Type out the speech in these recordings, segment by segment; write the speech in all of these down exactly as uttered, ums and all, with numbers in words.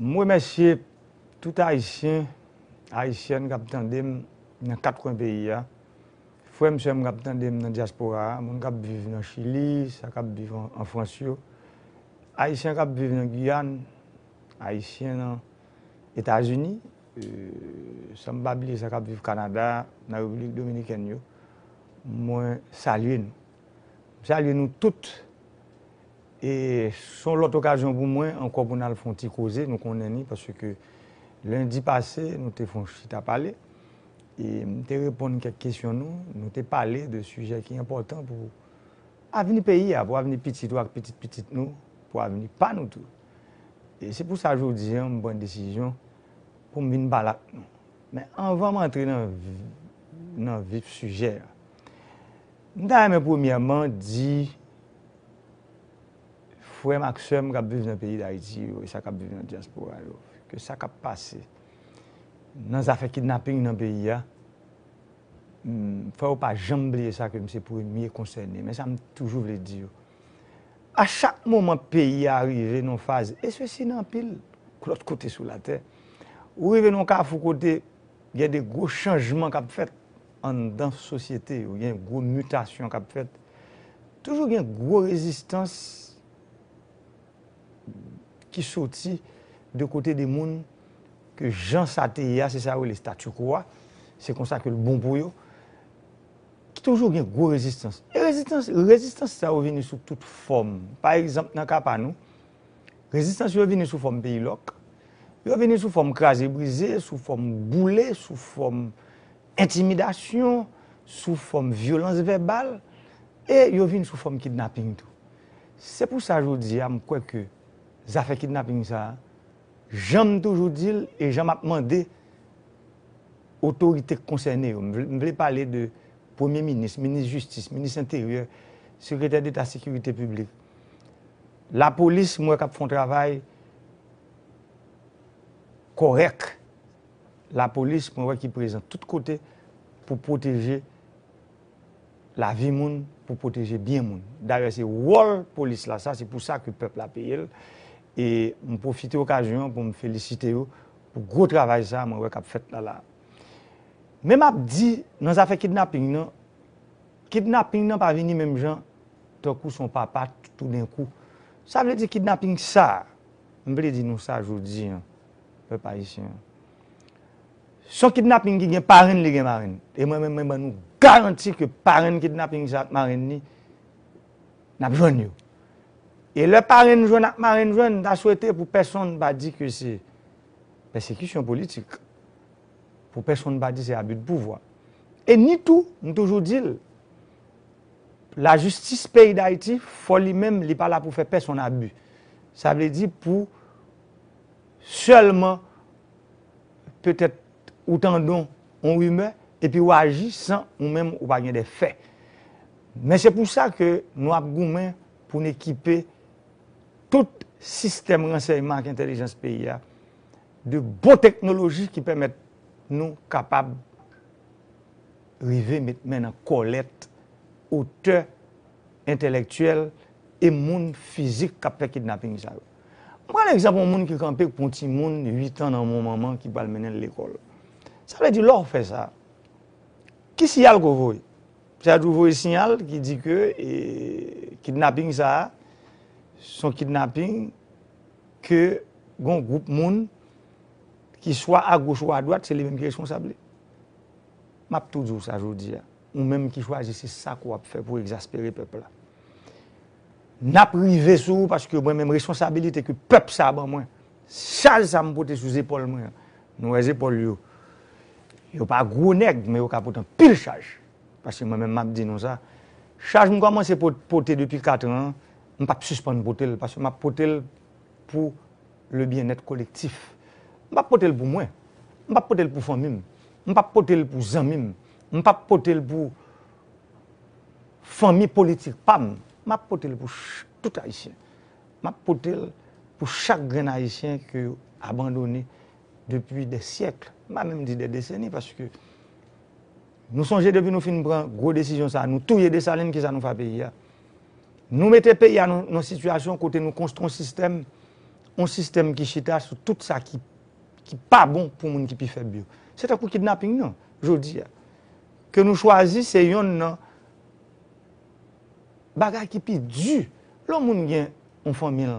M remèsye tout Ayisyen, Ayisyèn k ap tande m nan kat kwen peyi a. Frè m, sè m k ap tande m nan dyaspora a, moun k ap viv nan Chili, sa k ap viv an, an Frans yo, Ayisyen k ap viv nan Giyàn, Ayisyen nan Etazini, e, san m pa bliye sa k ap viv Kanada, nan Repiblik Dominikèn yo, mwen salye nou. M salye nou tout. E se yon lòt okazyon pou mwen ankò pou n al fè yon ti koze, nou konnen ni, paske lendi pase, nou te fè yon chita pale. E m te reponn kèk kesyon nou, nou te pale de sijè ki enpòtan pou avni peyi a, pou avni pitit ou ak pitit pitit nou, pou avni pa nou tou. E se pou sa jodi a, m pran desizyon pou m vin pale ak nou. Men anvan m antre nan, nan vif sijè a, m ta renmen premyèman di frè m ak sè m k ap viv nan peyi Dayiti yo, e sa k ap viv nan dyaspora yo, ke sa k ap pase nan zafè kidnaping nan peyi a, m, fò yo pa janm bliye sa, ke m se premye konsène. Men sa m toujou vle di yo. A chak moman peyi a rive nan faz, e sesi nan anpil lòt kote sou latè, ou rive nan kafou kote gen de gwo chanjman k ap fèt anndan sosyete yo, gen gwo mitasyon k ap fèt. Toujou gen gwo rezistans ki soti de kote de moun ke jan sa te ye a, se sa yo rele statu quo a, se konsa ke l bon pou yo, ki toujou gen gwo rezistans. E rezistans, rezistans sa yo vini sou tout fòm. Pa egzanp, nan ka pa nou, rezistans yo vini sou fòm peyi lòk, yo vini sou fòm kraze brize, sou fòm boule, sou fòm entimidasyon, sou fòm vyolans vèbal, e yo vin sou fòm kidnaping tou. Se pou sa jodi a, m kwè ke zafè kidnaping sa a, jan m toujou di l e jan m ap mande otorite k konsène yo, m vle, m vle pale de premye minis, minis jistis, minis enteryè, sekretè deta sekirite piblik, lapolis, m wè k ap fè yon travay kòrèk. Lapolis, mwen wè ki prezan tout kote pou pwoteje lavi moun, pou pwoteje byen moun. Dayè, se wòl polis la, sa, se pou sa ke pèp la peye l. E m pwofite okazyon an pou m felisite yo pou gwo travay sa a mwen wè k ap fèt la la. Men m ap di, nan zafè kidnaping nan, kidnaping nan pa vini menm jan tankou se yon papa toudenkou. Sa vle di kidnaping sa a, m vle di nou sa jodi a, pèp ayisyen an. Se yon kidnaping ki gen parenn, li gen marenn. E mwen menm, mwen ban nou garanti ke parenn kidnaping sa ak marenn li, n ap jwenn yo. E lè parenn jwenn ak marenn jwenn, m ta swete pou pèsonn pa di ke se pèsekisyon politik. Pou pèsonn pa di se abi de pouvwa. E ni tou, m toujou di l, lajistis peyi Dayiti, fò li menm, li pa la pou fè pèsonn abi. Sa vle di pou sèlman petèt ou tande yon rimè, epi w aji san ou menm ou pa gen de fè. Men se pou sa ke nou ap goumen pou n ekipe tout sistèm ransèyman ak entèlijans peyi a de bon teknoloji ki pèmèt nou kapab rive met men nan kòlèt otè entèlektyèl e moun fizik k ap fè kidnaping sa yo. M pran egzanp yon moun ki kanpe pou yon timoun uit an nan men yon manman ki pral mennen l lekòl. Sa vle di lè w fè sa, ki siyal ke w voye? Sa vle di w voye siyal ki di ke, e, kidnaping sa a, se yon kidnaping ke gen yon gwoup moun ki swa agoch ou adwat, se li menm ki responsab li. M ap tou di w sa jodi a. Ou menm ki chwazi se sa ke w ap fè pou egzaspere pèp la. N ap rive sou ou paske mwen menm responsabilite ke pèp sa a ban mwen, chaj sa a m pote sou zepòl mwen an. Nou wè zepòl yo. Yo pa gwo nèg, men yo ka pote anpil chaj. Paske mwen menm m ap di nou sa, chaj m kòmanse pot-, pote depi kat an an, m p ap sispann pote l, paske m ap pote l pou le byennèt kolektif. M p ap pote l pou mwen. M p ap pote l pou fanmi m. M p ap pote l pou zanmi m. M p ap pote l pou fanmi politik pa m. M ap pote l pou ch-, tout Ayisyen. M ap pote l pou chak grenn Ayisyen ke yo abandone depi dè syèk. M pa menm di dè deseni, paske nou sonje depi nou fin pran gwo desizyon sa a, nou touye Desalin, kisa nou fè a peyi a? Nou mete peyi a nan, nan sitiyasyon kote nou konstwi yon sistèm yon sistèm ki chita sou tout sa ki, ki pa bon pou moun ki pi fèb yo. Se tankou kidnaping nan, jodi a. Ke nou chwazi, se yonn nan bagay ki pi di. Lè yon moun gen yon fanmi l,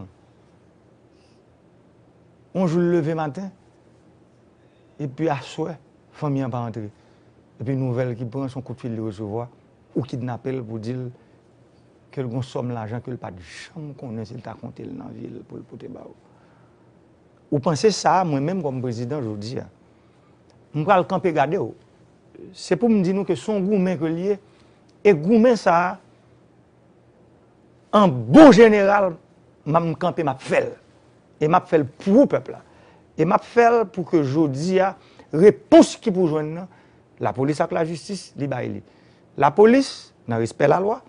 yon jou l leve maten, epi aswè, fanmi an pa antre. Epi nouvèl ki pran, se yon kout fil li resevwa, ou kidnape l pou di l ke l gon sòm lajan ke l pa t janm konnen si l ta konte l nan vi l pou l pote ba ou. Ou panse sa, mwen menm kòm prezidan jodi a, m pral kanpe gade w. Se pou m di nou ke se yon goumen ke l ye, e goumen sa a, an bon jeneral, m ap kanpe, m ap fè l. E m ap fè l pou pèp la. E m ap fè l pou ke jodi a, repons ki pou jwenn nan, lapolis ak lajistis, li bay li. Lapolis, nan respè lalwa,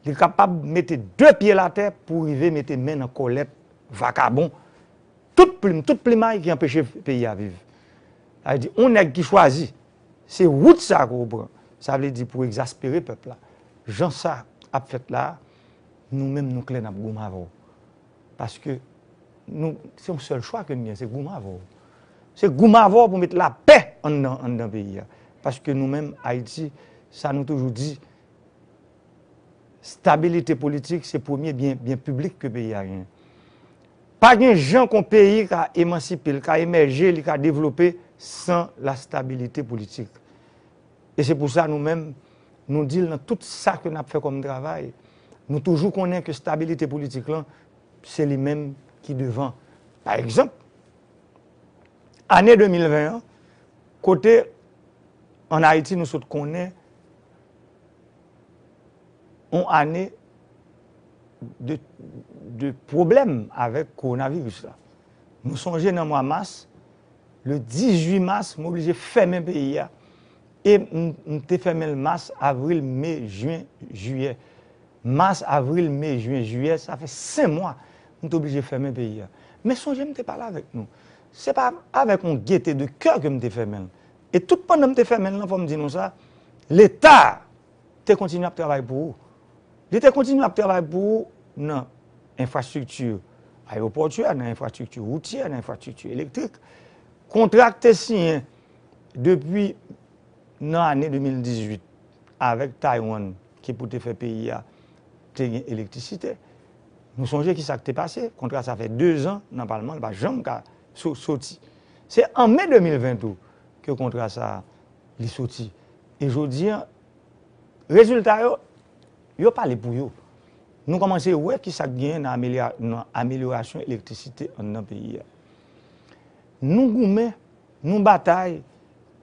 li kapab mete de pye l atè pou rive mete men nan kòlèt vakabon, tout plim, tout plimay ki anpeche peyi a viv. Sa vle di, yon nèg ki chwazi, se wout sa ke w pran. Sa vle di pou egzaspere pèp la. Jan sa ap fèt la, nou menm nou klè n ap goumen avè w. Paske nou, se yon sèl chwa ke n gen, se goumen avè w. Se goumen avè w pou met lapè anndan, anndan peyi a. Paske nou menm, Ayiti, sa nou toujou di, stabilite politik, se premye byen, byen piblik ke peyi a genyen. Pa gen jan kon peyi ka emansipe, li ka emèje, li ka devlope san la stabilite politik. E se pou sa nou menm, nou di l nan tout sa ke n ap fè kòm travay, nou toujou konnen ke stabilite politik lan, se li menm ki devan. Pa egzanp, ane de mil ven an, kote ann Ayiti nou sot konnen yon ane de, de pwoblèm avèk kowonaviris la. Nou sonje nan mwa mas, le dizuit mas, m oblije fèmen peyi a. E m, m te fèmen l mas, avril, me, jen, jiyè. Mas, avril, me, jen, jiyè, sa fè senk mwa m te oblije fèmen peyi a. Men sonje m te pale avèk nou. Se pa avèk yon gete de kè ke m te fèmen l. E tout pandan m te fèmen l lan, fò m di nou sa, Leta te kontinye ap travay pou ou. Li te kontinye ap travay pou ou nan enfrastrikti ayewopòtyè, nan enfrastrikti woutyè, nan enfrastrikti elektrik. Kontra k te siyen depi nan ane de mil dizuit avèk Taiwan ki pou te fè peyi a te gen elektrisite. Nou sonje ki sa k te pase, kontra sa fè de zan nan palman, li pa janm ka so-, soti. Se an me de mil ven tou ke kontra sa li soti. E jodi a, rezilta yo, yo pale pou yo. Nou kòmanse wè ki sa k genyen nan amelya-, nan amelyorasyon elektrisite anndan peyi a. Nou goumen, nou batay,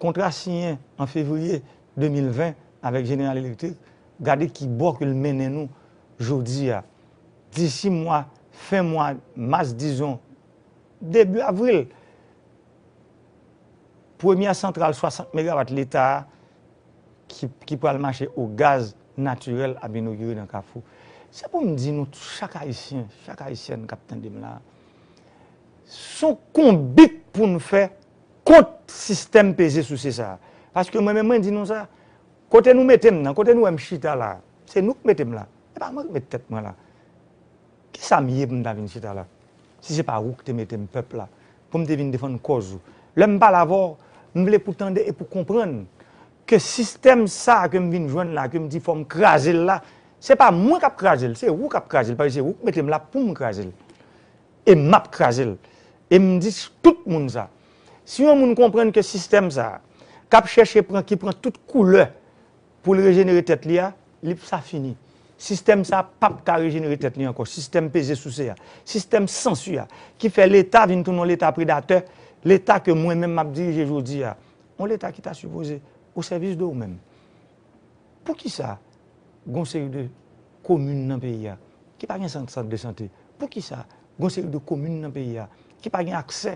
kontra siyen an fevriye de mil ven avèk Jeneral Elektrik, gade ki bò ke l mennen nou jodi a. Disi mwa, fen mwa mas, dizon, debi avril, premyè santral swasant megawat Leta a ki, ki pral mache o gaz natirèl ap inogire nan Kafou. Se pou m di nou, chak Ayisyen, chak Ayisyèn k ap tande m la, se yon konbit pou n fè kont sistèm peze souse sa a. Paske mwen menm, mwen di nou sa, kote nou mete m nan, kote nou wè m chita la, se nou k mete m la. E pa mwen k met tèt mwen la. Kisa m ye pou m ta vin chita la? Si se pa ou ki te mete m, pèp la, pou m te vin defann kòz ou. Lè m pale avè w, m vle pou tande e pou konprann ke sistèm sa a ke m vin jwenn la, ke m di fò m kraze l la, se pa mwen k ap kraze l, se ou k ap kraze l, paske se ou k mete m la pou m kraze l. E m ap kraze l. E m di tout moun sa. Si yon moun konprann ke sistèm sa a, k ap chèche pran, ki pran tout koulè pou l rejenere tèt li a, li sa fini. Sistèm sa a p ap ka rejenere tèt li ankò. Sistèm peze souse a, sistèm sansi a, ki fè Leta vin tounen yon Leta predatè, Leta ke mwen menm m ap dirije jodi a. Yon Leta ki ta sipoze o sèvis de ou menm. Poukisa gon seri de komin nan peyi a ki pa gen sant, sant de sante? Poukisa gon seri de komin nan peyi a ki pa gen aksè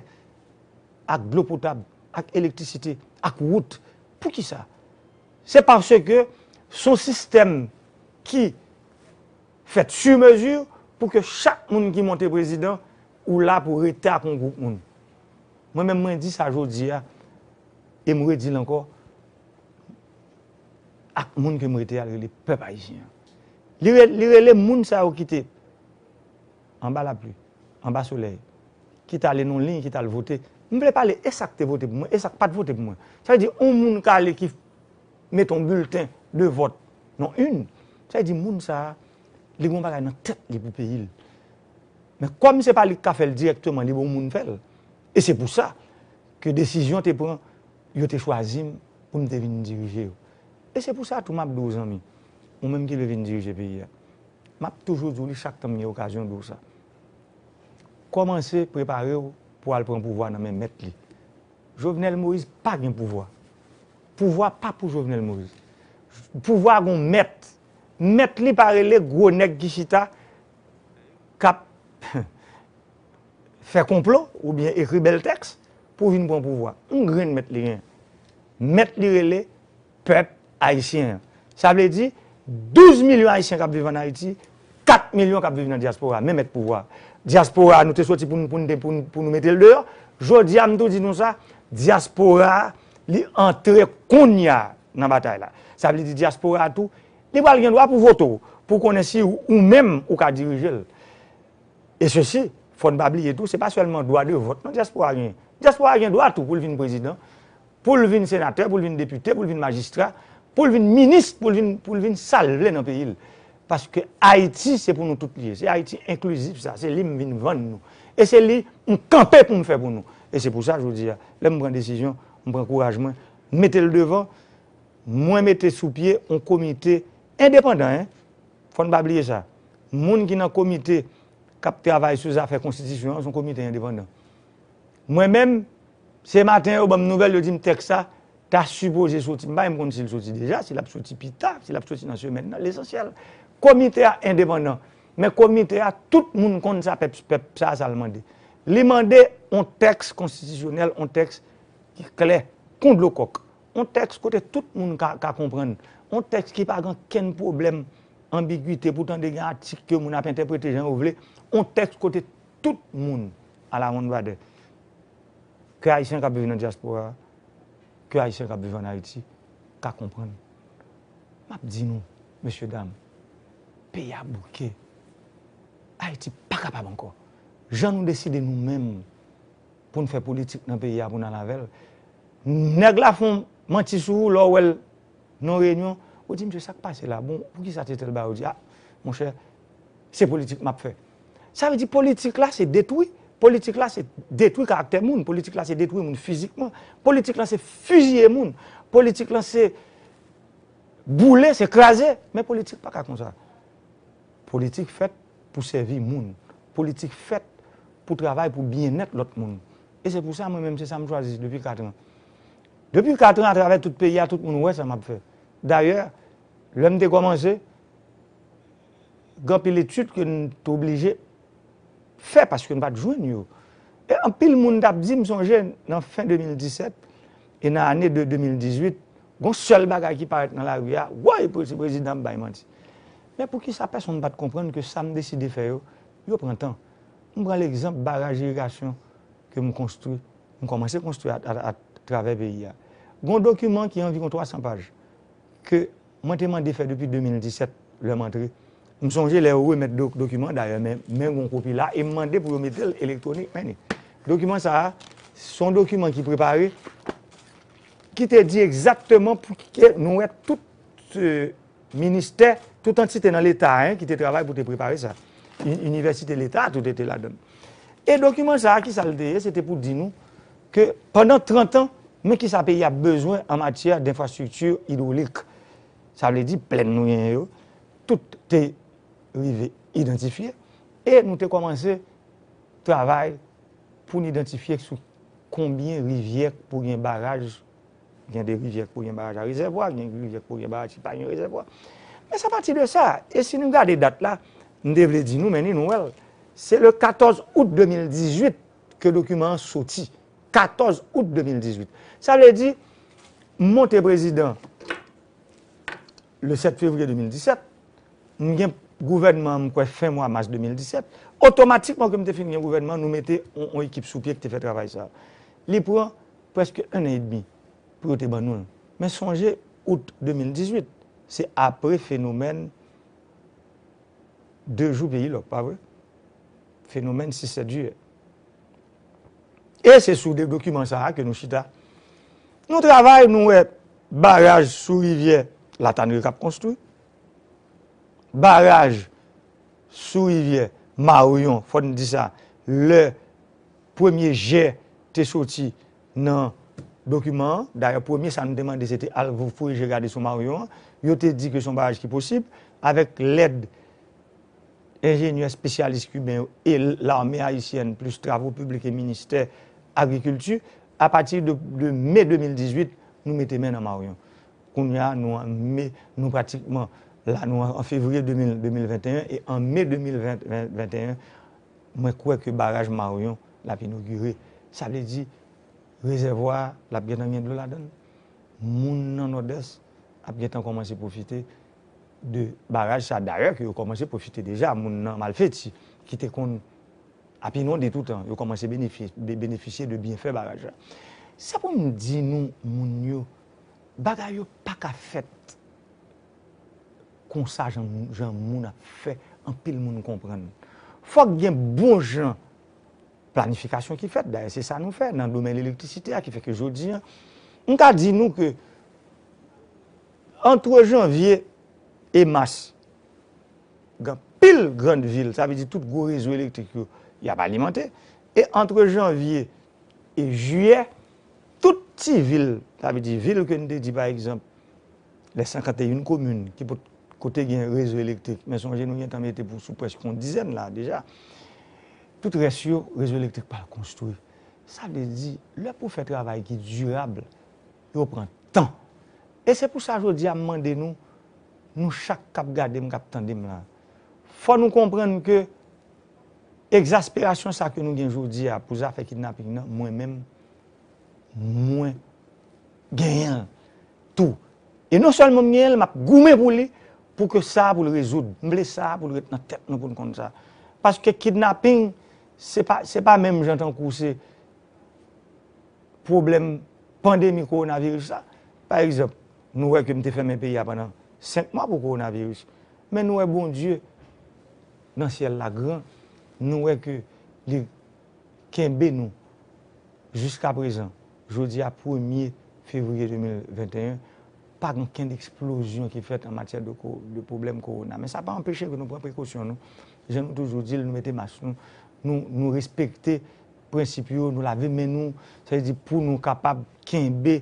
ak dlo potab, ak elektrisite, ak wout? Poukisa? Se paske se yon sistèm ki fèt sur mesure pou ke chak moun ki monte prezidan, ou la pou rete ak yon gwoup moun. Mwen menm, mwen di sa jodi a, e m redi l ankò, ak moun ke m rete a, l rele pèp ayisyen an. Li re-, li rele moun sa yo ki te anba lapli, anba solèy, ki t ale nan liy, ki t al vote. M vle pale e sa k te vote pou mwen, e sa k pa t vote pou mwen. Sa vle di, yon moun k ale ki mete yon bilten de vòt nan urn, sa vle di moun sa a, li gen yon bagay nan tèt li pou peyi l. Men kòm se pa li k ka fè l dirèkteman, li ba yon moun fè l. E se pou sa ke desizyon te pran, yo te chwazi m pou m te vin dirije yo. E se pou sa tou m ap di w zanmi, ou menm ki vle vin dirije peyi a, m ap toujou di w li chak tan m gen okazyon di w sa. Kòmanse prepare w pou al pran pouvwa nan men mèt li. Jovenel Moïse pa gen pouvwa. Pouvwa pa pou Jovenel Moïse. Pouvwa gon mèt. Mèt li pa rele gwo nèg ki chita k ap fè konplo oubyen ekri bèl tèks pou vin pran pouvwa. Yon grenn mèt li gen. Mèt li rele pèp ayisyen an. Sa vle di, douz milyon ayisyen k ap viv ann Ayiti, kat milyon k ap viv nan dyaspora, men mèt pouvwa. Dyaspora, nou te soti pou n, pou n, pou n, pou nou mete l deyò. Jodi a, m tou di nou sa, dyaspora, li antre kounye a nan batay la. Sa vle di dyaspora tou, li pral gen dwa pou vote w, pou konnen si ou menm ou ka dirije l. E sesi, fò n pa bliye tou, se pa sèlman dwa de vòt non dyaspora genyen. Dyaspora gen dwa tou pou l vin prezidan, pou l vin senatè, pou l vin depite, pou l vin majistra, pou l vin minis, pou l vin, pou l vin sa l vle nan peyi l. Paske Ayiti, se pou nou tout li ye. Se Ayiti enklizif sa, se li m vin vann nou. E se li m kanpe pou m fè pou nou. E se pou sa, jodi a, lè m pran desizyon, m pran kouraj mwen, m mete l devan, mwen mete sou pye yon komite endepandan, en. Fò n pa bliye sa. Moun ki nan komite k ap travay sou zafè konstitisyon an, se yon komite endepandan. Mwen menm, se maten yo ban m nouvèl, yo di m tèks sa ta sipoze soti. M pa menm konn si l soti deja, si l ap soti pita, si l ap soti nan semèn nan, lesansyèl. Komite a endepandan. Men komite a, tout moun konn sa pèp, pèp sa, sa l mande. Li mande yon tèks konstitisyonèl, yon tèks ki klè, kon dlo kòk. Yon tèks kote tout moun ka, ka konprann. Yon tèks ki pa gen kenn pwoblèm, anbigite, pou tande gen atik ke moun ap entèprete jan yo vle. Yon tèks kote tout moun, à la ronde vadè, ke Ayisyen k ap viv nan dyaspora, ke Ayisyen k ap viv ann Ayiti, ka konprann. M ap di nou, mesye dam, peyi a bouke. Ayiti pa kapab ankò. Jan nou deside nou menm, pou n fè politik nan peyi a, pou n al avè l. Nèg la fè yon manti sou ou, lè w wè l nan yon reyinyon, ou di, "Mesye, sa k pase la? Bon, poukisa se tèl bagay?" Ou di, "A, monchè, se politik m ap fè." Sa vle di politik la, se detwi. Politik la, se detwi karaktè moun. Politik la, se detwi moun fizikman. Politik la, se fiziye moun. Politik la, se boule, se kraze. Men politik pa ka konsa. Politik fèt pou sèvi moun. Politik fèt pou travay pou byennèt lòt moun. E se pou sa, mwen menm, se sa m chwazi depi kat an. Depi kat an, atravè tout peyi a, tout moun wè sa m ap fè. Dayè, lè m te kòmanse, gen anpil etid ke n te oblije fè paske n pa t jwenn yo. E anpil moun t ap di, m sonje nan fen de mil disèt e nan ane de de mil dizuit, gon sèl bagay ki parèt nan lari a, woy, se prezidan ap bay manti. Men poukisa pèsonn pa t konprann ke sa m deside fè yo, yo pran tan? M pran legzanp baraj irigasyon ke m konstwi, m kòmanse konstwi a, a, atravè peyi a. Gon dokiman ki anviwon twa san paj ke mwen te mande fè depi de mil disèt, lè m antre. M sonje lè yo remèt do-, dokiman, dayè, men, men gon kopi la, e m mande pou yo mete l elektwonik, men ni. Dokiman sa a, se yon dokiman ki prepare, ki te di egzakteman pou ke nou wè tout, euh, ministè, tout antite nan Leta, en, ki te travay pou te prepare sa. Inivèsite Leta, tout te ladan l. E dokiman sa a, ki sa l te ye? Se te pou di nou ke pandan trant an, men ki sa peyi a bezwen an matyè denfrastrikti idwolik. Sa vle di, plèn nou genyen yo, tout te rive idantifye. E nou te kòmanse travay pou n idantifye sou konbyen rivyè k pou gen baraj. Gen de rivyè k pou gen baraj a rezèvwa, gen rivyè k pou gen baraj ki pa gen rezèvwa. Men se apati de sa, e si nou gade dat la, m te vle di nou, men ni nou wè l, se le katòz out de mil dizuit ke dokiman an soti. Katòz out de mil dizuit. Sa vle di, m monte prezidan le sèt fevriye de mil disèt, m gen gouvènman an, m kwè, fen mwa mas de mil disèt. Otomatikman ke m te fin gen gouvènman, nou mete yon, yon ekip sou pye ki te fè travay sa a. Li pran prèske en an edmi pou yo te ban nou l. Men sonje, out de mil dizuit, se apre fenomèn de jou peyi lòk, pa vre? Fenomèn sis sèt jiyè. E se sou de dokiman sa a ke nou chita. Nou travay, nou wè baraj sou rivyè Latanri k ap konstwi, baraj sou rivyè Maryon, fò n di sa, lè premye jè te soti nan dokiman an. Dayè, premye sa nou te mande, se te al fouye je gade sou Maryon an. Yo te di ke se yon baraj ki posib, avèk lèd enjenyè espesyalis kiben yo e lame ayisyèn, plis travo piblik e ministè agrikilti. Apati de, de me de mil dizuit, nou mete men nan Maryon. Kounye a, nou an me, nou pratikman la, nou an, an fevriye de mil, de mil venteyen, e an me de mil ven, ven, venteyen, mwen kwè ke baraj Maryon l ap inogire. Sa vle di, rezèvwa a, l ap gentan gen dlo ladan l. Moun nan Nòdès ap gentan kòmanse pwofite de baraj sa. Dayè, ke yo kòmanse pwofite deja, moun nan Malfeti, ki te konn ap inonde toutan, yo kòmanse benefi-, be-, benefisye de byenfè baraj la. Se pou m di nou, moun yo, bagay yo pa ka fèt konsa, jan, jan moun ap fè anpil moun konprann. Fòk gen bon jan planifikasyon ki fèt. Dayè, se sa nou fè nan domèn elektrisite a, ki fè ke jodi a, m ka di nou ke antre janvye e mas, gen anpil grann vil, sa vle di tout gwo rezo elektrik yo, y ap alimante. E antre janvye e jiyè, tout ti vil, sa vle di vil ke n te di, pa egzanp, lè senkanteyen komin ki pot, kote gen rezo elektrik, men sonje nou gentan mete pou sou prèske yon dizèn la deja. Tout rès yo, rezo elektrik pral konstwi. Sa vle di, lè pou fè travay ki dirab, yo pran tan. E se pou sa jodi a m mande nou, nou chak k ap gade m, k ap tande m la, fò nou konprann ke egzasperasyon sa ke nou gen jodi a pou zafè kidnaping nan, mwen menm, mwen genyen l tou. E non sèlman m genyen l, m ap goumen pou li, pou ke sa a pou l rezoud. M vle sa a pou l ret nan tèt nou pou n konn sa. Paske kidnaping, se pa, se pa menm jan tankou se pwoblèm pandemi kowonaviris la. Pa egzanp, nou wè ke m te fèmen peyi a pandan senk mwa pou kowonaviris. Men nou wè Bondye nan syèl la gran, nou wè ke li kenbe nou jiska prezan. Jodi a premye fevriye de mil venteyen, pa gen okenn eksplozyon ki fèt an matyè de ko-, de pwoblèm kowona. Men sa pa anpeche ke nou pran prekosyon nou. Jan nou toujou di l, nou mete mas nou, nou, nou respekte prensip yo, nou lave men nou, sa vle di pou nou kapab kenbe,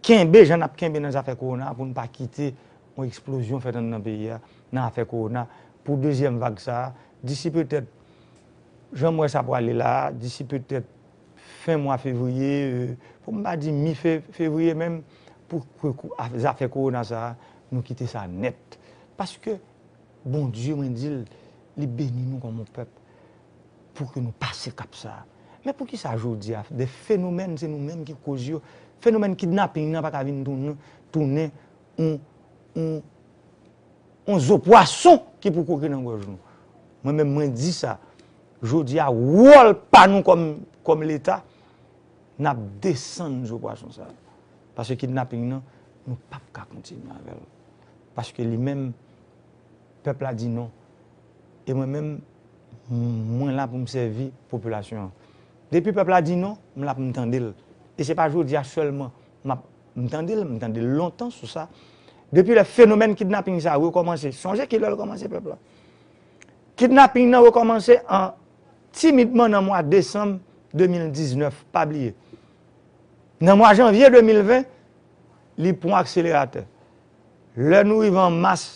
kenbe jan n ap kenbe nan zafè kowona, pou n pa kite yon eksplozyon fèt anndan peyi a nan afè kowona pou dezyèm vag sa a, disi petèt, jan m wè sa pwale la a, disi petèt fen mwa fevriye, e, pou m pa di mi fe-, fevriye menm, pou ke kou-, a-, zafè kowona sa a, nou kite sa nèt. Paske Bondye, mwen di l, li beni nou kòm yon pèp pou ke nou pase kap sa a. Men poukisa jodi a, de fenomèn, se nou menm ki koz yo, fenomèn kidnaping nan pa ka vin tounen, tounen yon, yon, yon zo pwason ki pou kwoke nan gòj nou? Mwen menm, mwen di sa, jodi a, wòl pa nou kòm, kòm Leta, n ap desann zo pwason sa a. Paske kidnaping nan, nou p ap ka kontinye avè l. Paske li menm, pèp la di non. E mwen menm, mwen la pou m sèvi popilasyon an. Depi pèp la di non, m la pou m tande l. E se pa jodi a sèlman m ap, m tande l, m tande l lontan sou sa. Depi lè fenomèn kidnaping sa a rekòmanse, sonje ki lè l kòmanse, pèp la. Kidnaping nan rekòmanse an timidman nan mwa desanm de mil diznèf, pa bliye. Nan mwa janvye de mil ven, li pran akseleratè. Lè nou rive an mas,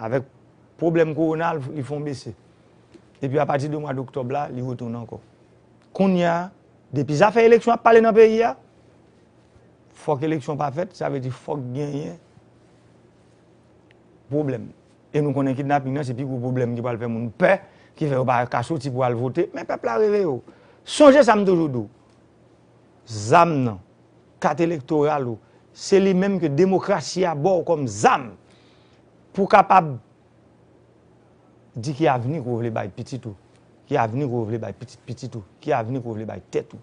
avèk pwoblèm kowona, li fè yon bese. Epi apati de mwa doktòb la, li retounen ankò. Kounye a, depi zafè eleksyon ap pale nan peyi a, fòk eleksyon pa fèt, sa vle di fòk genyen pwoblèm. E nou konnen kidnaping nan se pi gwo pwoblèm ki pral fè moun pè, ki fè yo pa ka soti pou al vote. Men pèp la reveye w. Sonje sa m toujou di w. Zam nan, kat elektoral ou, se li menm ke demokrasi a ba w kòm zam pou w kapab di ki avni ke w vle bay pitit ou, ki avni ke w vle bay pitit pitit ou, ki avni ke w vle bay tèt ou.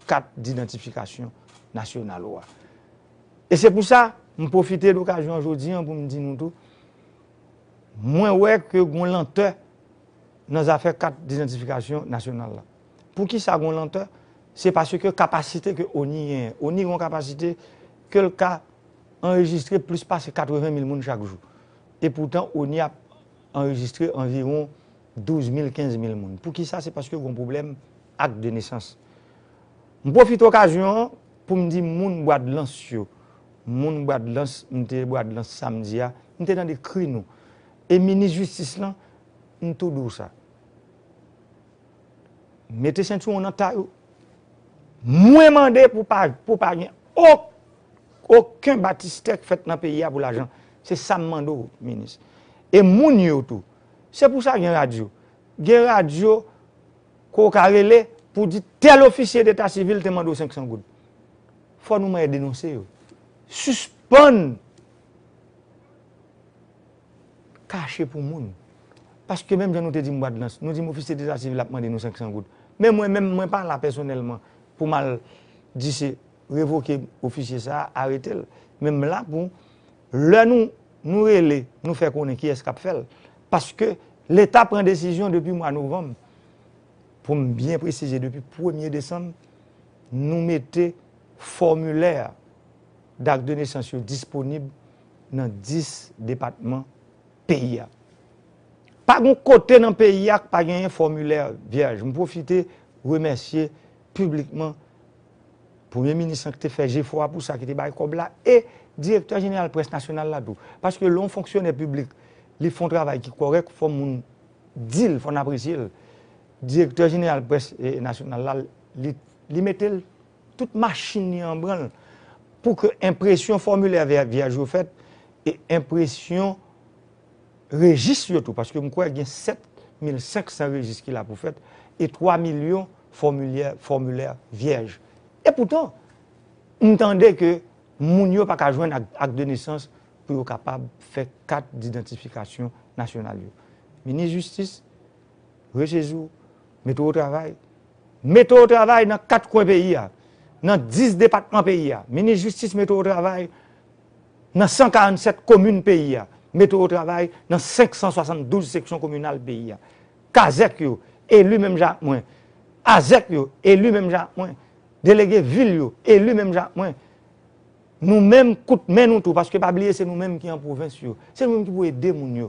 Kat didantifikasyon nasyonal ou a. E se pou sa, m pwofite lokazyon an jodi an pou m di nou tou, mwen wè ke gon lantè nan zafè kat didantifikasyon nasyonal la. Poukisa gon lantè? Se paske kapasite ke ONI genyen. ONI gen yon kapasite ke l ka anrejistre plis pase katreven mil moun chak jou. E poutan, ONI ap anrejistre anviwon douz mil, kenz mil moun. Poukisa? Se paske gen yon pwoblèm ak de nesans. M pwofite okazyon an pou m di moun Bwadlans yo, moun Bwadlans, m te Bwadlans samdi a, m te tande kri nou. E minis jistis lan, m tou di w sa. Mete sentiwon nan tay ou. Mwen mande pou pa, pou pa gen o-, okenn batistè k fèt nan peyi a pou lajan. Se sa m mande w, minis. E moun yo tou. Se pou sa gen radyo. Gen radyo ke w ka rele pou di tèl ofisye deta sivil te mande w senk san goud. Fò nou mwen denonse yo. Sispann kache pou moun. Paske menm jan nou te di m Bwadlans, nou di m ofisye deta sivil ap mande nou senk san goud. Men mwen menm, mwen pa la pèsonèlman pou m al di se revoke ofisye sa a, arete l. Men m la pou lè nou, nou rele, nou fè konnen kiyès k ap fè l. Paske Leta pran desizyon depi mwa novanm, pou m byen presize, depi premye desanm, nou mete fòmilè d'akt de nesans yo disponib nan dis depatman peyi a. Pa gen kote nan peyi a k pa genyen fòmilè vyèj. M pwofite remèsye piblikman Premye minis lan ki te fè jefò a pou sa, ki te bay kòb la, e direktè jeneral près nasyonal la tou. Paske lè yon fonksyonè piblik, li fè yon travay ki kòrèk, fò moun di l, fò n apresye l. Direktè jeneral près, e, nasyonal la, li, li mete l, tout machin li an branl pou ke enpresyon fòmilè vyè-, vyèj yo fèt e enpresyon rejis yo tou, paske m kwè gen sèt mil senk san rejis ki la pou fèt e twa milyon fòmilè, fòmilè vyèj. E poutan, m tande ke moun yo pa ka jwenn ak, ak de nesans pou yo kapab fè kat didantifikasyon nasyonal yo. Minis jistis, resezi w, mete w o travay. Mete w o travay nan kat kwen peyi a, nan dis depatman peyi a. Minis jistis mete w o travay nan san karannsèt komin peyi a. Mete w o travay nan senk san swasanndouz seksyon kominal peyi a. Kazèk yo, eli menm jan ak mwen. Azèk yo, eli menm jan ak mwen. Delege vil yo, eli menm jan ak mwen. Nou menm, kout men nou tou, paske pa bliye se nou menm ki an pwovens yo. Se nou menm ki pou ede moun yo.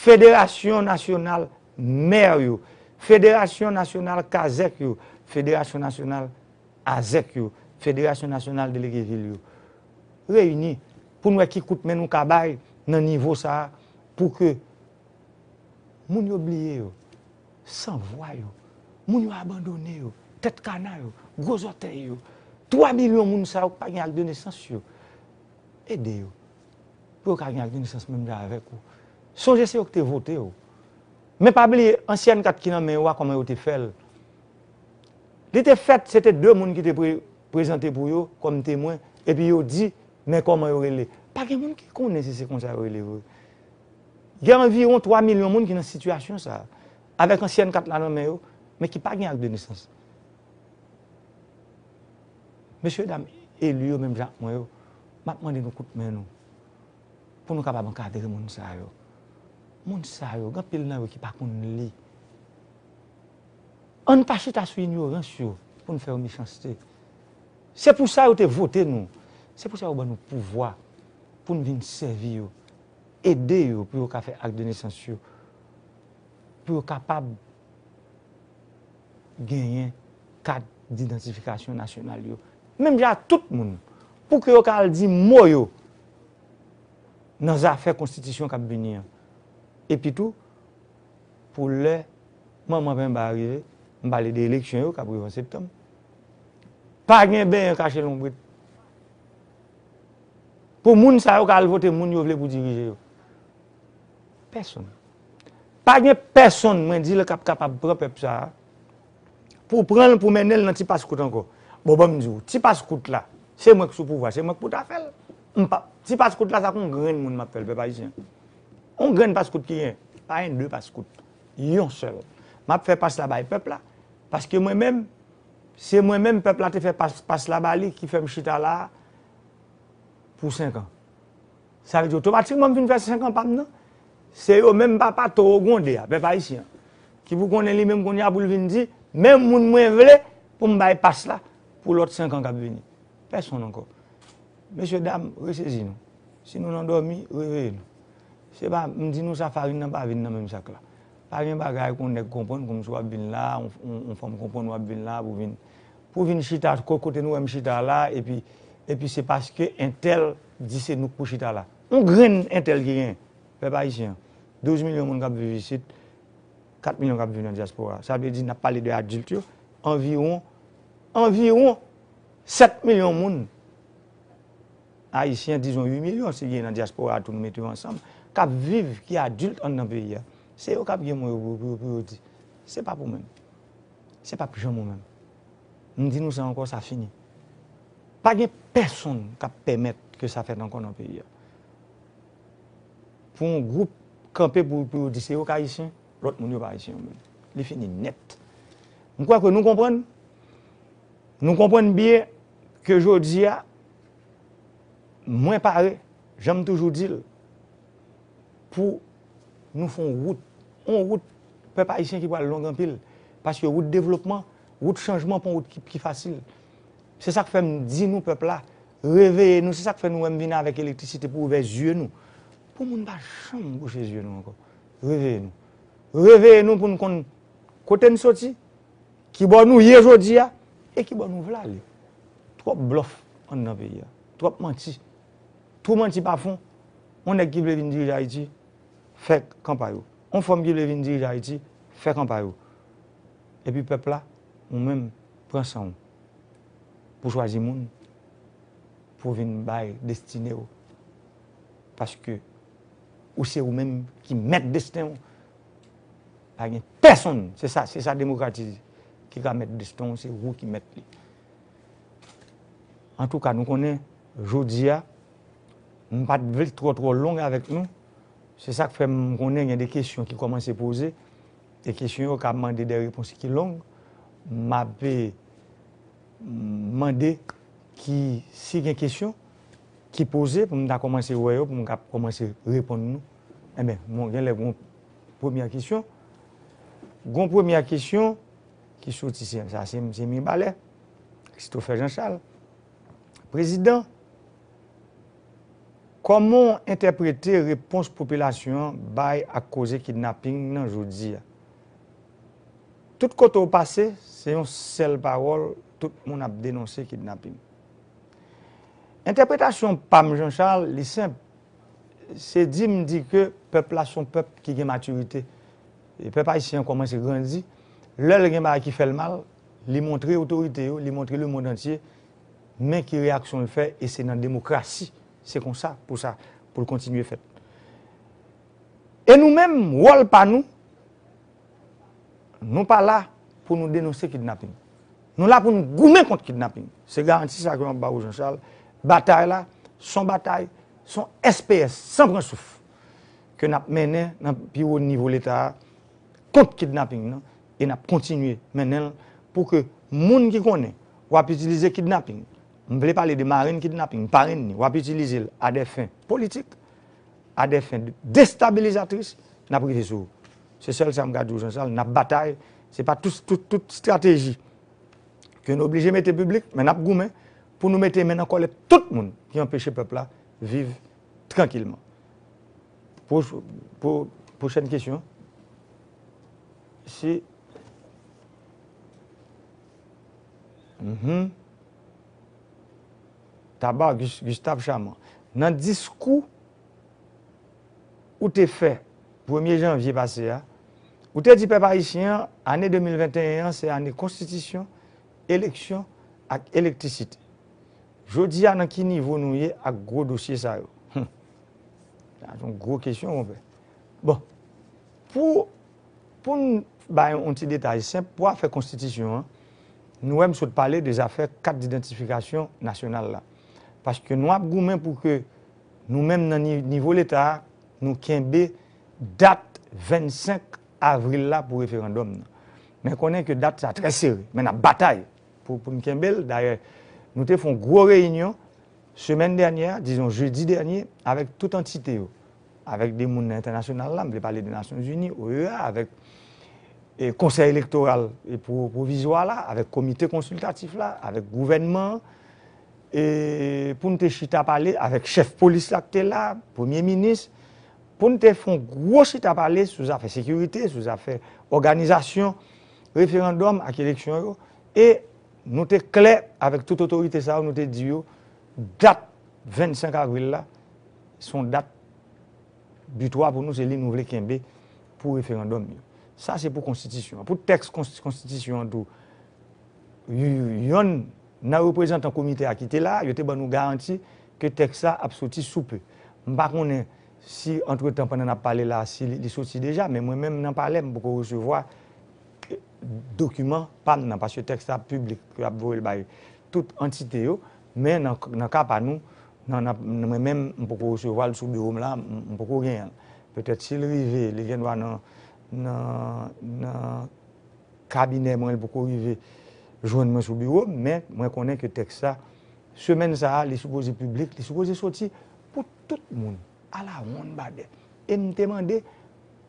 Federasyon Nasyonal Mè yo, Federasyon Nasyonal Kazèk yo, Federasyon Nasyonal Azèk yo, Federasyon Nasyonal Delege Vil yo, reyini pou n wè ki kout men nou ka bay nan nivo sa a, pou ke moun yo bliye yo, sanvwa yo, moun yo abandone yo, tèt kana yo, gwo zòtèy yo, twa milyon moun sa yo k pa gen ak de nesans yo, ede yo pou yo ka gen ak de nesans menm jan avèk ou. Sonje se yo ki te vote w. Men pa bliye, ansyen kat ki nan men yo a, kòman yo te fè l. Li te fèt, se te de moun ki te pre-, prezante pou yo kòm temwen, epi yo di, men kòman yo rele. Pa gen moun ki konnen si se konsa yo rele vre. Gen anviwon twa milyon moun ki nan sitiyasyon sa a, avèk ansyen kat la nan men yo, men ki pa gen ak de nesans. Mesye dam eli yo menm jan ak mwen yo, m ap mande nou kout men nou pou nou kapab ankadre moun sa yo. Moun sa yo, gen anpil nan yo ki pa konn li. Ann pa chita sou inyorans yo pou n fè yo mechanste. Se pou sa yo te vote nou. Se pou sa yo ban nou pouvwa pou n vin sèvi yo, ede yo pou yo ka fè ak de nesans yo, pou yo kapab genyen kat didantifikasyon nasyonal yo. Menm jan ak tout moun, pou ke yo ka al di mo yo nan zafè konstitisyon k ap vini an. Epi tou, pou lè manman penba a rive, m pale de eleksyon yo k ap rive an septanm, pa gen benyen kache lonbrit. Pou moun sa yo ka al vote moun yo vle pou dirije yo. Pèsonn. Pa gen pèsonn, mwen di l, k ap kapab pran pèp sa a, pou pran l, pou mennen l nan ti paskout ankò. Bon, ban m di w, ti paskout la, se mwen k sou pouvwa, se mwen k pou ta fè l. M pa, ti paskout la, sa k yon grenn moun m ap fè l, pèp ayisyen. Yon grenn paskout ki gen, pa gen de paskout, yon sèl. M ap fè pas la bay pèp la, paske mwen menm, se mwen menm pèp la te fè pas, pas la ba li ki fè m chita la a pou senk an. Sa vle di otomatikman m fin fè senk an pa m nan. Se yo menm papa towo gwonde a, pèp ayisyen an, ki pou konnen li menm kounye a pou l vin di, men moun mwen vle, pou m bay pas la pou lòt senk an k ap vini. Pèsonn ankò. Mesye dam, resezi nou. Si nou nan dòmi, reveye nou. Se pa, m di nou sa, farin nan pa vin nan menm sak la. Pa gen bagay pou yon nèg konprann kòmsi w ap vin la, yon, yon, yon fanm konprann w ap vin la pou vin, pou vin chita ko-, kote nou wè m chita la, epi, epi se paske entèl di se nou k pou chita la. Yon grenn entèl ki genyen, pèp ayisyen an. Douz milyon moun k ap viv isit, kat milyon k ap viv nan dyaspora. Sa vle di, n ap pale de adilt yo, anviwon, anviwon sèt milyon moun ayisyen, dizon uit milyon, si gen nan dyaspora a tou, nou mete yo ansanm, k ap viv, ki adilt anndan peyi a. Se yo k ap gen mo yo pou, pou, pou yo di. Se p ap ou menm. Se p ap janm ou menm. M di nou sa ankò, sa fini. Pa gen pèsonn k ap pèmèt ke sa fèt ankò nan peyi a. Pou yon gwoup kanpe pou, pou yo di se yo k ayisyen, lòt moun yo pa ayisyen yo menm. Li fini nèt. M kwè ke nou konprann, nou konprann byen ke jodi a, mwen pare, jan m toujou di l, pou nou fè yon wout, yon wout pèp ayisyen ki pral long anpil, paske wout devlopman, wout chanjman pa yon wout ki, ki fasil. Se sa k fè m di nou pèp la, reveye nou, se sa k fè nou wè m vin avèk elektrisite pou ouvè zye nou. Pou moun pa janm bouche zye nou ankò. Reveye nou. Reveye nou pou n konn kote n soti, kibò nou ye jodi a, e kibò nou vle ale. Twòp blòf anndan peyi a. Twòp manti. Twòp manti pa fon. Yon nèg ki vle vin dirije Ayiti, fè kanpay ou. Yon fanm ki vle vin dirije Ayiti, fè kanpay ou. Epi pèp la, ou menm, pran san w pou chwazi moun pou vin bay destine w. Paske ou se ou menm ki mèt desten w. Pa gen pèsonn, se sa, se sa demokrasi ki ka mèt desten w, se ou ki mèt li. Antouka, nou konnen, jodi a, m pa t vle twò, twò long avèk nou. Se sa k fè m konnen gen de kesyon ki kòmanse poze. E kesyon yo ka mande de repons ki long. M ap, eh, mande ki, si gen kesyon ki poze, pou m ta kòmanse wè yo, pou m ka kòmanse reponn nou. Enben, bon, gen lè gon premyè kesyon. Gon premyè kesyon ki soti, se, sa, se, se Mibalè, Christopher Jean Charles. Prezidan, kòman w entèprete repons popilasyon an bay ak koze kidnaping nan jodi a? Tout kote w pase, se yon sèl pawòl, tout moun ap denonse kidnaping. Entèpretasyon pa m, Jean Charles, li senp. Se di m di ke pèp la se yon pèp ki gen matirite. E pèp ayisyen an kòmanse grandi. Lè l gen bagay ki fè l mal, li montre otorite yo, li montre lemonn antye, men ki reyaksyon l fè, e se nan demokrasi, se konsa pou sa, pou l kontinye fèt. E nou menm, wòl pa nou, nou pa la pou nou denonse kidnaping. Nou la pou nou goumen kont kidnaping. Se garanti sa ke m ap ba ou, Jean Charles. Batay la, se yon batay, se yon S P S, san pran souf, ke n ap mennen nan pi wo nivo Leta a kont kidnaping nan, e n ap kontinye mennen l pou ke moun ki konnen w ap itilize kidnaping, m vle pale de marenn kidnaping, parenn ni, w ap itilize l a des fins politiques, a des fins de destabilisatrices, n ap rive sou ou. Se sèl sa m ka di w, Jean Charles, n ap batay. Se pa tout, tout, tout estrateji ke nou oblije mete piblik, men n ap goumen pou nou mete men nan kòlèt tout moun ki anpeche pèp la viv trankilman. Pwo-, pwo-, pwochèn kesyon. Se, mhm. Taba, Gus-, Gustave Charmand. Nan diskou ou te fè premye janvye pase a, ou te di pèp ayisyen an, ane de mil venteyen an se ane konstitisyon, eleksyon ak elektrisite. Jodi a, nan ki nivo nou ye ak gwo dosye sa yo? Hum. Sa se yon gwo kesyon, konpè. Bon, pou, pou n bay yon ti detay senp, pou afè konstitisyon an, nou wè m sot pale de zafè kat didantifikasyon nasyonal la. Paske nou ap goumen pou ke nou menm nan ni-, nivo Leta a, nou kenbe dat vennsenk avril la pou referandòm nan. Men konnen ke dat sa trè sere, men n ap batay pou, pou n kenbe l. Dayè, nou te fè yon gwo reyinyon semèn dènyè a, dizon jedi dènye, avèk tout antite yo, avèk de moun nan entènasyonal la, m vle pale de Nasyonzini, O E A, avèk e, konsèy elektoral e pwo- pwovizwa la, avèk komite konsiltatif la, avèk gouvènman an, e pou n te chita pale avèk chèf polis la ki te la, premye minis, pou n te fè yon gwo chita pale sou zafè sekirite, sou zafè òganizasyon referandòm ak eleksyon yo. E nou te klè avèk tout otorite sa yo, nou te di yo, dat vennsenk avril la, se yon dat bitwa pou nou, se li nou vle kenbe pou referandòm yo. Sa se pou konstitisyon an. Pou tèks konsti- konstitisyon an tou, y- yonn nan reprezantan komite a ki te la, yo te ban nou garanti ke tèks la ap soti sou pe. M pa konnen si antretan, pandan n ap pale la, si li, li soti deja, men mwen menm nan palè, m poko resevwa, eh, dokiman pa m nan, paske tèks la piblik, yo ap voye l bay tout antite yo, men nan, nan ka pa nou, nan, nan, mwen menm, m poko resevwa l sou biwo m la, m, m poko genyen l. Petèt si l rive, li gen dwa nan, nan, nan kabinè mwen, li poko rive jwenn mwen sou biwo m, men mwen konnen ke tèks sa, semèn sa a, li sipoze piblik, li sipoze soti pou tout moun, alawonnbadè. E m te mande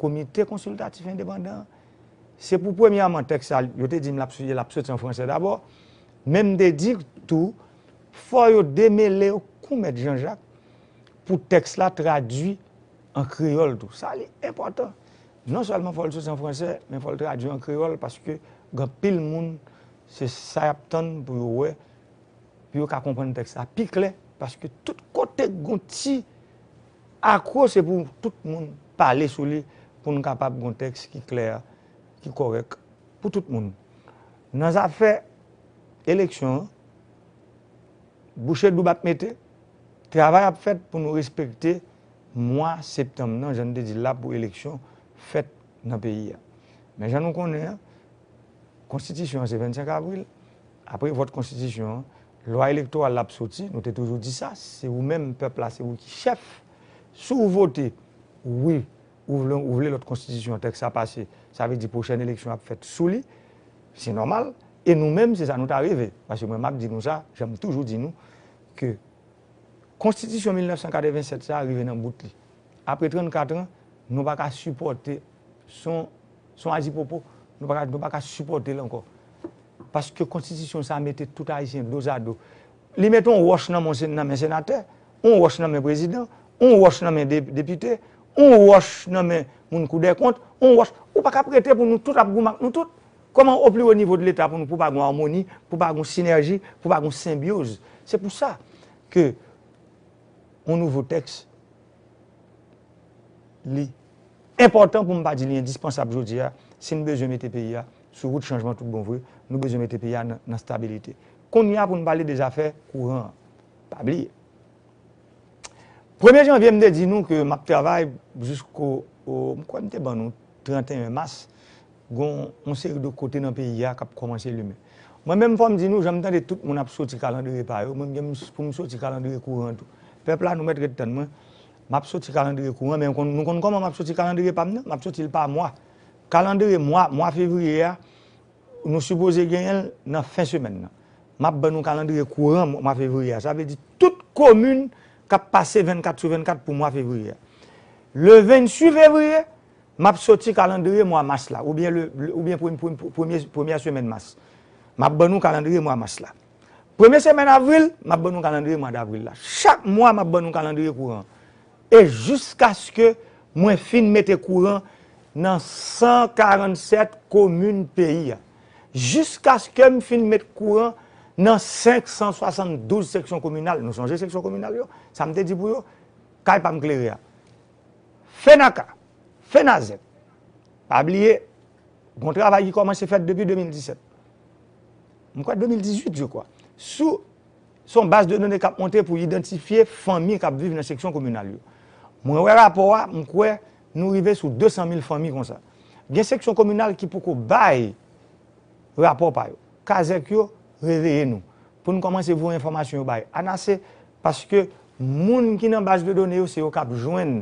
komite konsiltatif endepandan an, se pou premyèman tèks sa, yo te di m l ap soti, l ap soti an fransè dabò, men m te di tou, fò yo demele yo kou mèt Janjak pou tèks la tradui an kreyòl tou. Sa li enpòtan. Non sèlman fò l soti an fransè, men fò l tradui an kreyòl, paske gen anpil moun, se sa y ap tann pou yo wè, pou yo ka konprann tèks la pi klè, paske tout kote k gon ti akwo, se pou tout moun pale sou li, pou n kapab gon tèks ki klè, ki kòrèk pou tout moun. Nan zafè eleksyon an, bouche doub ap mete, travay ap fèt pou nou respekte mwa septanm nan, jan n te di l la, pou eleksyon fèt nan peyi a. Men jan nou konnen an, konstitisyon an se vennsenk avril, apre vòt konstitisyon an, lwa elektoral la ap soti, nou te toujou di sa, se ou menm pèp la, se ou ki chèf. Si w vote wi, ou vle, ou vle lòt konstitisyon, tèks sa pase, sa vle di pwochèn eleksyon ap fèt sou li, se nòmal, e nou menm, se sa nou ta reve. Paske mwen, m ap di nou sa, jan m toujou di nou, ke konstitisyon mil nèf san katrevennsèt sa a rive nan bout li. Apre trannkat an, nou pa ka sipòte, se yon, se yon azipopo, nou pa ka, nou pa ka sipòte l ankò. Paske konstitisyon sa a mete tout Ayisyen dozado. Li mete yon wòch nan men, nan men senatè, yon wòch nan men prezidan, yon wòch nan men de- depite, yon wòch nan men moun Kou dè kont, yon wòch, ou pa ka prete pou nou tout ap goumen ak nou tout. Kòman o pli wo nivo de Leta pou nou, pou pa gon amoni, pou pa gon sinèji, pou pa gon senbyoz? Se pou sa ke yon nouvo tèks, li enpòtan, pou m pa di li endispansab jodi a, si n bezwen mete peyi a sou wout chanjman tout bon vre, nou bezwen mete peyi a nan, nan stabilite. Kounye a pou n pale de zafè kouran an. Pa bliye. Premye janvye, m te di nou ke m ap travay jisko, o, m kwè m te ban nou trannteyen mas, gon yon seri de kote nan peyi a k ap kòmanse limen. Mwen menm, fò m di nou, jan m tande tout moun ap soti kalandriye pa yo, mwen m gen pou m soti kalandriye kouran tou. Pèp la, nou mèt ret tann mwen. M ap soti kalandriye kouran, men nou konn, nou konn kòman m ap soti kalandriye pa m nan? M ap soti l pa mwa. Kalandriye mwa, mwa fevriye a, nou sipoze genyen l nan fen semèn nan. M ap ban nou kalandriye kouran mwa fevriye a. Sa vle di tout komin k ap pase vennkat sou vennkat pou mwa fevriye a. Le venntuit fevriye, m ap soti kalandriye mwa mas la, oubyen le, le- oubyen premye, premye, premye, premyè semèn mas. M ap ban nou kalandriye mwa mas la. Premye semèn avril, m ap ban nou kalandriye mwa davril la. Chak mwa, m ap ban nou kalandriye kouran. E jiskaske mwen fin mete kouran nan san karannsèt komin peyi a. Jiskaske m fin met kouran nan senk san swasanndouz seksyon kominal. Nou sonje seksyon kominal yo? Sa m te di pou yo? Kay pa m klere a. Fenaka, Fenazèt. Pa bliye, gon travay ki kòmanse fèt depi de mil disèt. M kwè de mil dizuit, je crois. Sou, se yon baz de done k ap monte pou idantifye fanmi k ap viv nan seksyon kominal yo. Mwen wè rapò a, m kwè nou rive sou de san mil fanmi konsa. Gen seksyon kominal ki poko bay rapò pa yo. Kazèk yo, reveye nou. Pou n kòmanse voye enfòmasyon yo bay ANASE, paske moun ki nan baz de done yo, se yo k ap jwenn,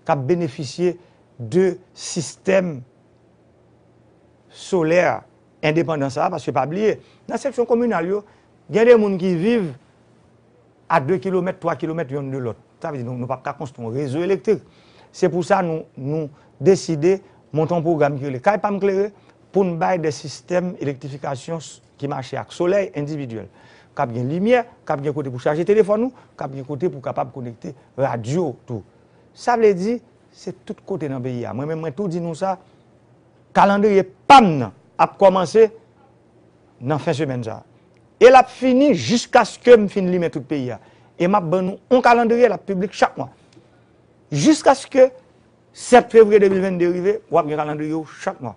k ap benefisye de sistèm solè endepandan sa a, paske pa bliye, nan seksyon kominal yo, gen de moun ki viv a de kilomèt, twa kilomèt yonn de lòt. Sa vle di nou, nou p ap ka konstwi yon rezo elektrik. Se pou sa nou, nou deside monte yon pwogram ki rele Kay Pa M Klere, pou n bay de sistèm elektrifikasyon s- ki mache ak solèy endividyèl, k ap gen limyè, k ap gen kote pou chaje telefòn ou, k ap gen kote pou w kapab konekte radyo tou. Sa vle di, se tout kote nan peyi a. Mwen menm, mwen tou di nou sa, kalandriye pa m nan ap kòmanse nan fen semèn sa a. E l ap fini jiskaske m fin limen tout peyi a. E m ap ban nou yon kalandriye, l ap piblik chak mwa. Jiskaske sèt fevriye de mil vennde rive, w ap gen kalandriye w chak mwa.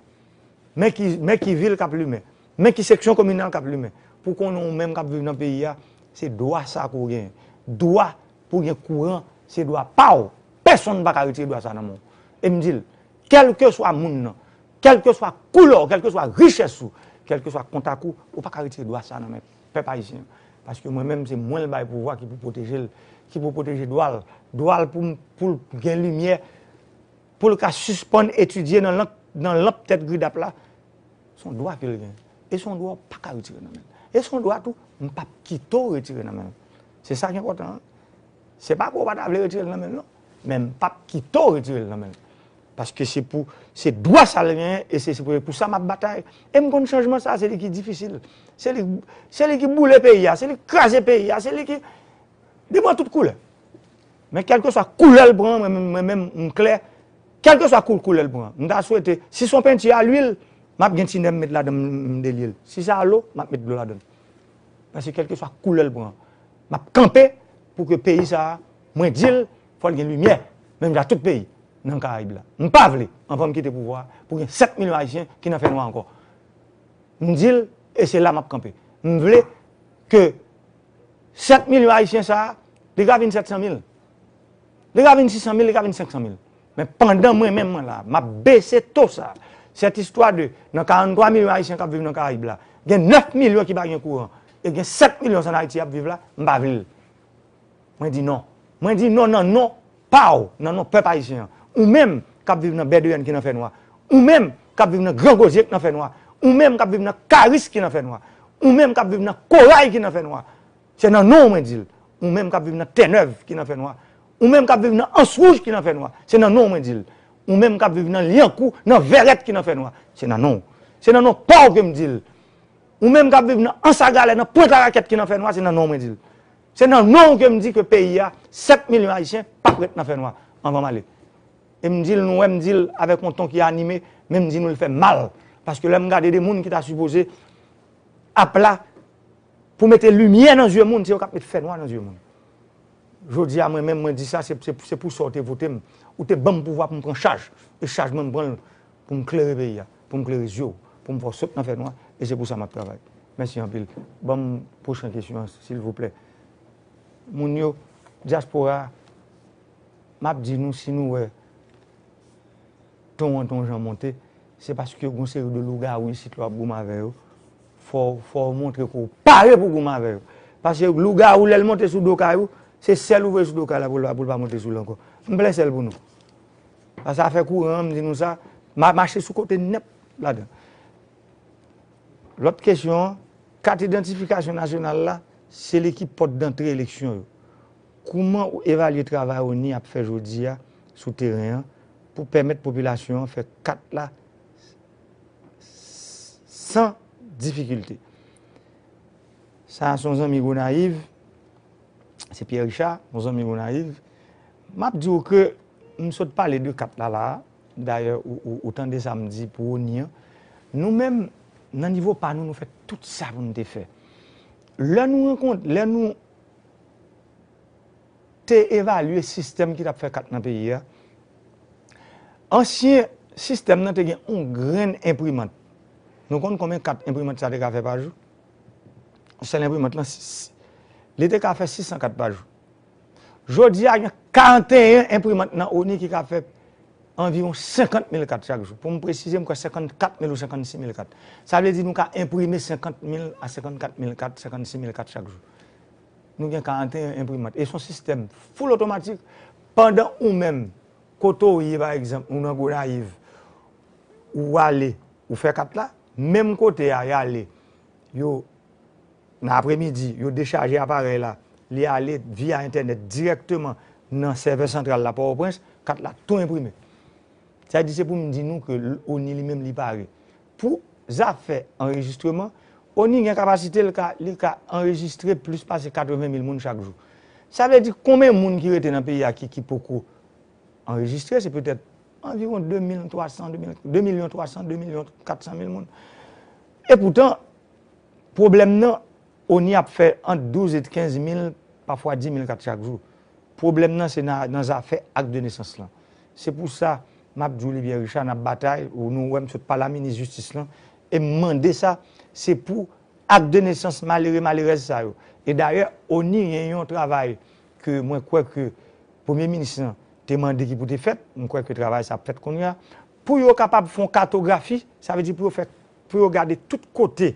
Men ki, men ki vil k ap limen. Men ki seksyon kominal k ap limen. Pou konnen ou menm k ap viv nan peyi a, se dwa sa a ke w genyen. Dwa pou w gen kouran, se dwa pa w. Pèsonn pa ka retire dwa sa a nan men w. E m di l, kèlkeswa moun nan, kèlkeswa koulè w, kèlkeswa richès ou, kèlkeswa kontak ou, ou pa ka retire dwa sa a nan men pèp ayisyen an. Paske mwen menm, se mwen l bay pouvwa ki pou pwoteje l, ki pou pwoteje dwa l. Dwa l pou, pou l gen limyè, pou l ka sispann etidye nan lanp, nan lanp tèt gridap la. Se yon dwa ke l gen. E se yon dwa w pa ka retire nan men l. E se yon dwa tou, m p ap kite w retire nan men l. Se sa ki enpòtan an. Se pa ke w pa ta vle retire l nan men l non. Men m p ap kite w retire l nan men l. Paske se pou, se dwa sa l genyen e se, se pou, pou sa m ap batay. E m konn chanjman sa, se li ki difisil. Se li, se li ki boule peyi a, se li ki kraze peyi a, se li ki, li pran tout koulè. Men kèlkeswa koulè l pran, mwen menm, mwen menm, m klè. Kèlkeswa kou-, koulè l pran, m ta swete, si se yon penti a lwil, m ap gen ti nè m met ladan m, m delye l. Si se a lo, m ap met dlo ladan l. Paske kèlkeswa koulè l pran, m ap kanpe pou ke peyi sa a, mwen di l, fò l gen limyè, menm jan tout peyi nan Karayib la. M pa vle, anvan m kite pouvwa a, pou gen sèt milyon Ayisyen ki nan fènwa ankò. M di l, e se la m ap kanpe. M vle ke sèt milyon Ayisyen sa a, li ka vin sèt san mil. Li ka vin sis san mil, li ka vin senk san mil. Men pandan mwen menm mwen la, m ap bese to sa a. Sèt istwa de, nan karant twa milyon Ayisyen k ap viv nan Karayib la, gen nèf milyon ki pa gen kouran, e gen sèt milyon s ann Ayiti ap viv la, m pa vle l. Mwen di non. Mwen di non nan non pa w, nan non pèp ayisyen an. Ou menm k ap viv nan Bèdeyèn ki nan fènwa. Ou menm k ap viv nan Gran Gozye ki nan fènwa. Ou menm k ap viv nan Karis ki nan fènwa. Ou menm k ap viv nan Koray ki nan fènwa. Se nan non w mwen di l. Ou menm k ap viv nan Tènèv ki nan fènwa. Ou menm k ap viv nan Ans Wouj ki nan fènwa. Se nan non w mwen di l. Ou menm k ap viv nan Lyankou, nan Vèrèt ki nan fènwa. Se nan non w. Se nan non pa w ke m di l. Ou menm k ap viv nan Anse à Galets, nan Pwent Larakèt ki nan fènwa, se nan non w mwen di l. Se nan non w ke m di ke peyi a, sèt milyon Ayisyen p ap ret nan fènwa anvan m ale. E m di l, nou wè m di l avèk yon ton ki anime, men m di nou l fè m mal. Paske lè m gade de moun ki ta sipoze ap la pou mete limyè nan zye moun, se yo k ap met fènwa nan zye moun. Jodi a, mwen menm, mwen di sa, se, se, se pou sa w te vote m. Ou te ban m pouvwa pou m pran chaj. E chaj mwen, m pran l pou m klere peyi a, pou m klere zye w, pou m fè w sot nan fènwa. E se pou sa m ap travay. Mèsi anpil. Ban m pwochen kesyon an, silvouplè. Moun yo, dyaspora a, m ap di nou, si nou wè ton an ton jan monte, se paske gen yon seri de lougawou isit la w ap goumen avè yo. Fò, fò w montre ke w pare pou goumen avè yo. Paske lougawou, lè l monte sou do kay ou, se sèl ou voye sou do kay la pou l pa, pou l pa monte sou l ankò. M plè sèl pou nou. Paske afè kouran an, m di nou sa, m a mache sou kote nèt ladan. Lòt kesyon an, kat idantifikasyon nasyonal la, se li ki pòt dantre eleksyon yo. Kouman ou evalye travay ONI ap fè jodi a sou teren an pou pèmèt popilasyon an fè kat la san difikilte? Sa a se yon zanmi Gonayiv, se Pierre Richard, yon zanmi Gonayiv. M ap di w ke m sot pale de kat la la a, dayè ou, ou, ou tande sa m di pou ONI an. Nou menm, nan nivo pa nou, nou fè tout sa pou n te fè. Lè nou rankont, lè nou te evalye sistèm ki t ap fè kat nan peyi a, ansyen sistèm nan te gen yon grenn enprimant. Nou konn konbyen kat enprimant sa te ka fè pa jou? Sèl enprimant lan, s- s- li te ka fè sis san kat pa jou. Jodi a, gen karanteyen enprimant nan ONI ki ka fè anviwon senkant mil kat chak jou. Pou m presize, m kwè senkannkat mil ou senkannsis mil kat. Sa vle di nou ka enprime senkant mil a senkannkat mil kat, senkannsis mil kat chak jou. Nou gen karanteyen enprimant. E se yon sistèm full otomatik. Pandan ou menm, kote w ye, pa egzanp, ou nan Gonayiv, ou ale, ou fè kat la, menm kote a, y ale, yo nan apremidi, yo dechaje aparèy la, li ale via entènèt dirèkteman nan sèvè santral la Pòtoprens, kat la tou enprime. Sa di se pou m di nou ke ONI li menm li pare. Pou zafè anrejistreman, ONI gen kapasite li ka, li ka anrejistre plis pase katreven mil moun chak jou. Sa vle di konbyen moun ki rete nan peyi a ki, ki poko anrejistre, se petèt anviwon de mil twa san, de mil, de milyon twa san, de milyon kat san mil moun. E poutan, pwoblèm nan, ONI ap fè ant douz e kenz mil, pafwa dis mil kat chak jou. Pwoblèm nan, se nan, nan zafè ak de nesans lan. Se pou sa, m ap di w, Libyen Richard, n ap batay, ou nou wè m sot pale a minis jistis lan, e m mande sa, se pou ak de nesans malere, malerèz sa yo. E dayè, ONI gen yon travay ke mwen kwè ke premye minis lan te mande ki pou te fèt, m kwè ke travay sa ap fèt kounye a, pou yo kapab fè yon katografi, sa vle di pou yo fè, pou yo gade tout kote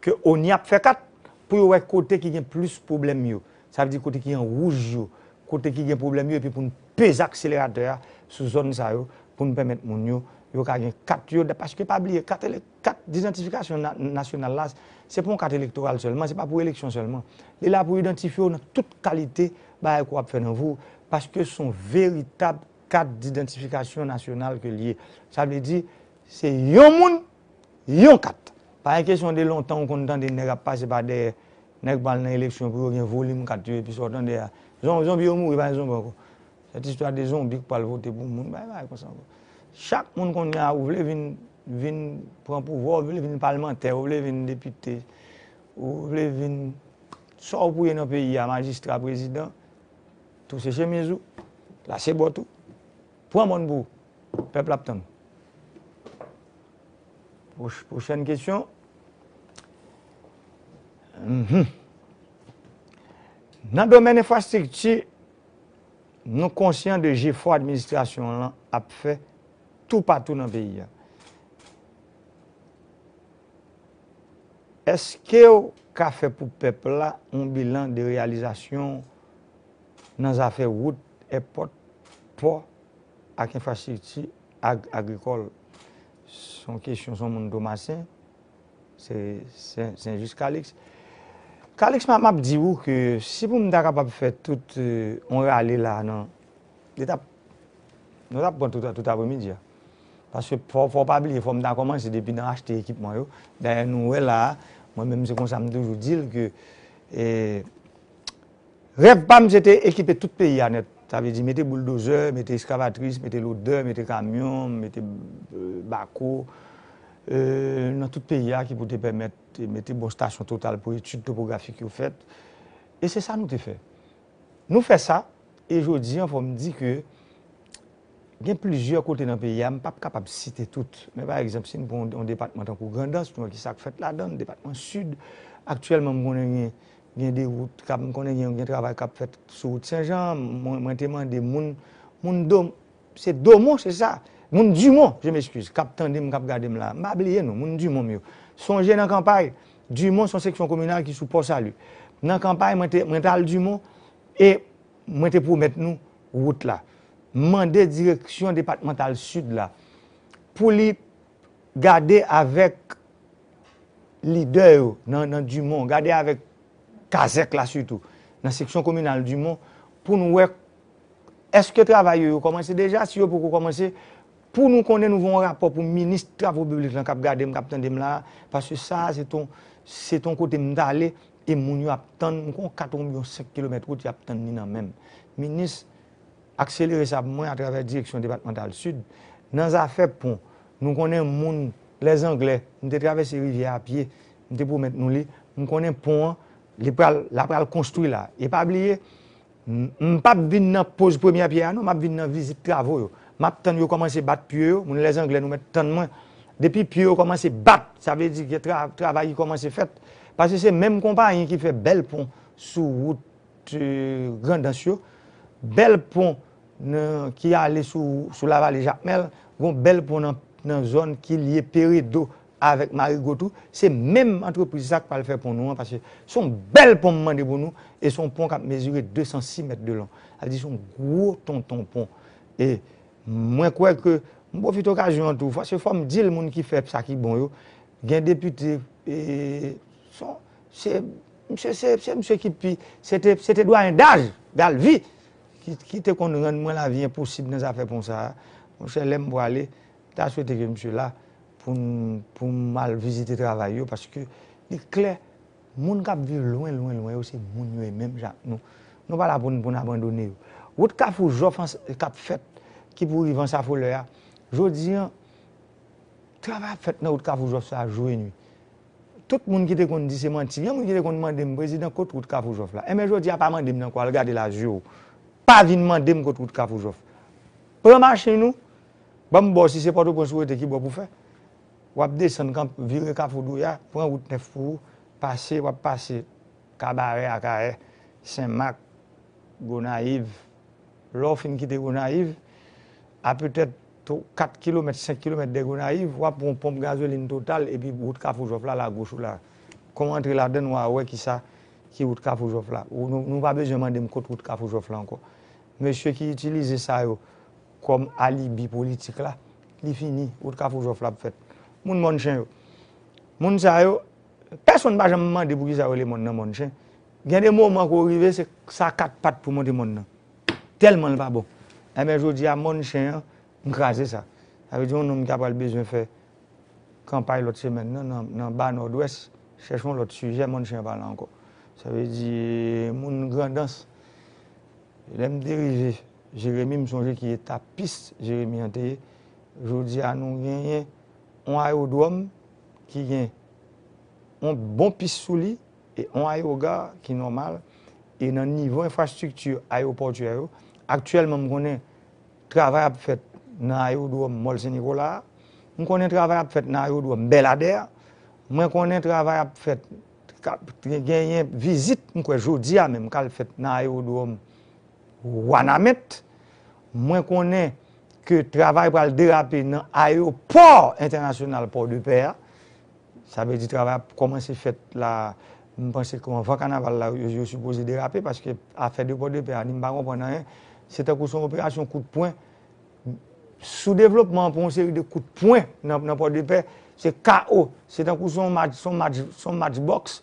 ke ONI ap fè kat, pou yo wè kote ki gen plis pwoblèm yo. Sa vle di kote ki an wouj yo, kote ki gen pwoblèm yo, epi pou n peze akseleratè a sou zòn sa yo, pou n pèmèt moun yo, yo ka gen kat yo, paske pa bliye, kat ele-, kat didantifikasyon na-, nasyonal la, se pa yon kat elektoral sèlman, se pa pou eleksyon sèlman. Li la pou idantifye w nan tout kalite bagay ke w ap fè nan vi w, paske se yon veritab kat didantifikasyon nasyonal ke l ye. Sa vle di, se yon moun, yon kat. Pa gen kesyon de lontan ou konn tande nèg ap pase pa dèyè, nèg pral nan eleksyon pou yo gen volim kat yo, epi sa w tande a, zon-, zonbi yo mouri, pa gen zonbi ankò. Sèt istwa de zonbi k pral vote pou moun, bay, bay konsa ankò. Chak moun kounye a, ou vle vin, vin pran pouvwa, ou vle vin palmantè, ou vle vin depite, ou vle vin sa w pou ye nan peyi a, majistra, prezidan, touse chemiz ou, lase bòt ou, pran mòn pou ou. Pèp la ap tann ou. Pwoch-, pwochèn kesyon. Mhm. Nan domèn enfrastrikti, nou konsyan de jefò administrasyon lan ap fè toupatou nan peyi a. Èske w ka fè pou pèp la yon bilan de reyalizasyon nan zafè wout, èpòt, pò ak enfrastrikti ag-, agrikòl? Se yon kesyon, se yon moun Tomasen, se Sen, Sen Jis Kalix. Kalix, m ap, m ap di w ke si pou m ta kapab fè tout, euh, yon rale la nan, li t ap, nou t ap pran tout, tout apremidi a. Paske fò, fò w pa bliye, fò m ta kòmanse depi nan achte ekipman yo. Dayè, nou wè la a, mwen menm se konsa m toujou di l ke, eh, rèv pa m se te ekipe tout peyi a nèt. Sa vle di mete bouldozè, mete eskavatris, mete lodè, mete kamyon, mete, euh, bako, euh, nan tout peyi a ki pou te pèmèt mete bon stasyon Total pou etid topografik yo fèt. E se sa nou te fè. Nou fè sa, e jodi an, fò m di ke gen plizyè kote nan peyi a, m p ap kapab site tout. Men pa egzanp, si n pran yon, yon depatman tankou Grandans, nou wè ki sa k fèt ladan l, depatman Sid. Aktyèlman, m konnen gen, gen de wout k ap, m konnen gen, gen travay k ap fèt sou wout Senjan. Mwen, mwen te mande moun, moun do, se Domon, se sa? Moun Dimon, je m'excuse, k ap tande m, k ap gade m la. M pa bliye nou, moun Dimon m yo. Sonje nan Kanpay, Dimon se yon seksyon kominal ki sou Pò Sali. Nan Kanpay, mwen te, mwen t al Dimon e mwen te pwomèt nou wout la. M mande direksyon depatmantal Sid la pou li gade avèk lidè yo nan, nan Dimon, gade avèk kazèk la sitou, nan seksyon kominal Dimon, pou n wè èske travay yo, yo kòmanse deja, si yo poko kòmanse, pou nou konnen nou voye yon rapò pou minis travo piblik lan k ap gade m, k ap tande m la, paske sa a se ton, se ton kote m t ale, e moun yo ap tann, m konn kat oubyen senk kilomèt wout, y ap tann li nan men m. Minis, akselere sa pou mwen atravè direksyon depatmantal Sid. Nan zafè pon, nou konnen moun Lèzanglè, m te travèse rivyè a pye, m te pwomèt nou li, m konnen pon an, li pral, l a pral konstwi la. E pa bliye, m, m p ap vin nan poz premyè pyè a non, m ap vin nan vizit travo yo. M ap tann yo kòmanse bat pye yo, moun Lèzanglè nou mèt tann mwen. Depi pye yo kòmanse bat, sa vle di gen tra-, travay ki kòmanse fèt. Paske se menm konpayi ki fè bèl pon sou wout, euh, Grandans yo, bèl pon nan, ki ale sou, sou Lavale Jakmèl, gon bèl pon nan, nan zòn ki lye Peredo avèk Marigo tou, se menm antrepriz sa k pral fè pon nou an, paske se yon bèl pon m mande pou nou, e se yon pon k ap mezire de san sis mèt de long. Sa vle di se yon gwo tonton pon. E mwen kwè ke, m pwofite okazyon an tou, paske fò m di l moun ki fè sa ki bon yo, gen depite, e, se, misye se, se misye ki pi, se te, se te dwayen daj, Galvi, ki, ki te konn rann mwen lavi enposib nan zafè pon sa a. Monchè, lè m prale, m ta swete ke misye la pou m, pou m al vizite travay yo, paske li klè, moun k ap viv lwen, lwen, lwen yo, se moun yo ye menm jan ak nou. Nou pa la pou n, pou n abandone yo. Wout Kafou Jòf an, k ap fèt, ki pou rive Ansafolè a, jodi a, travay ap fèt nan wout Kafou Jòf sa a jou e nwi. Tout moun ki te konn di se manti. Gen moun ki te konn mande m, "Prezidan, kot wout Kafou Jòf la?" Enben, jodi a, pa mande m nan kwa, al gade la zye w. Pa vin mande m kot wout Kafou Jòf. Pran machin ou, ban m ba w, si se Pòtoprens ou rete, ki bò pou fè. W ap desann, kan, vire Kafou Douya, pran wout nèf pou ou, pase, w ap pase Kabarè, Akayè, Senmak, Gonayiv. Lè w fin kite Gonayiv, a petèt tw-, kat kilomèt, senk kilomèt de Gonayiv, w ap wè yon ponp gazolin Total, epi wout Kafou Jòf la, la goch ou la. Kon w antre ladan l, w a wè kisa ki wout Kafou Jòf la. Ou, nou, nou pa bezwen mande m kot wout Kafou Jòf la ankò. Mesye ki itilize sa yo kòm alibi politik la, li fini, wout Kafou Jòf la ap fèt. Moun Mòn Chen yo. Moun sa yo, pèsonn pa janm mande poukisa yo rele mòn nan Mòn Chen. Gen de moman ke w rive, se sa kat pat pou monte mòn nan. Tèlman l pa bon. Enben, jodi a, Mòn Chen an, m kraze sa. Sa vle di yon nonm ki apral bezwen fè kanpay lòt semèn nan, nan, nan Ba Nòdwès, chèche yon lòt sijè, Mòn Chen an pa la ankò. Sa vle di, moun Grandans, lè m te rive Jeremi, m sonje ki etapis Jeremi an te ye. Jodi a, nou genyen yon ayewodwòm ki gen yon bon pis sou li, e yon ayewogà ki nòmal, e nan nivo enfrastrikti ayewopòtyè yo, aktyèlman, m konnen travay ap fèt nan ayewodwòm Mòl Sen Nikola a, m konnen travay ap fèt nan ayewodwòm Bèladè a, mwen konnen travay ap fèt, ka-, genyen vizit, m kwè jodi a menm, k al fèt nan ayewodwòm Wanament. Mwen konnen ke travay pral derape nan ayewopò entènasyonal Pòdepè a. Sa vle di travay ap kòmanse fèt la. M panse ke anvan kanaval la, yo, yo sipoze derape, paske afè de Pòdepè a, ni m pa konprann anyen. Se tankou se yon operasyon kout pwen. Sou devlopman an pran yon seri de kout pwen nan, nan Pòdepè, se kawo. Se tankou se yon match, se yon match, se yon match bòks.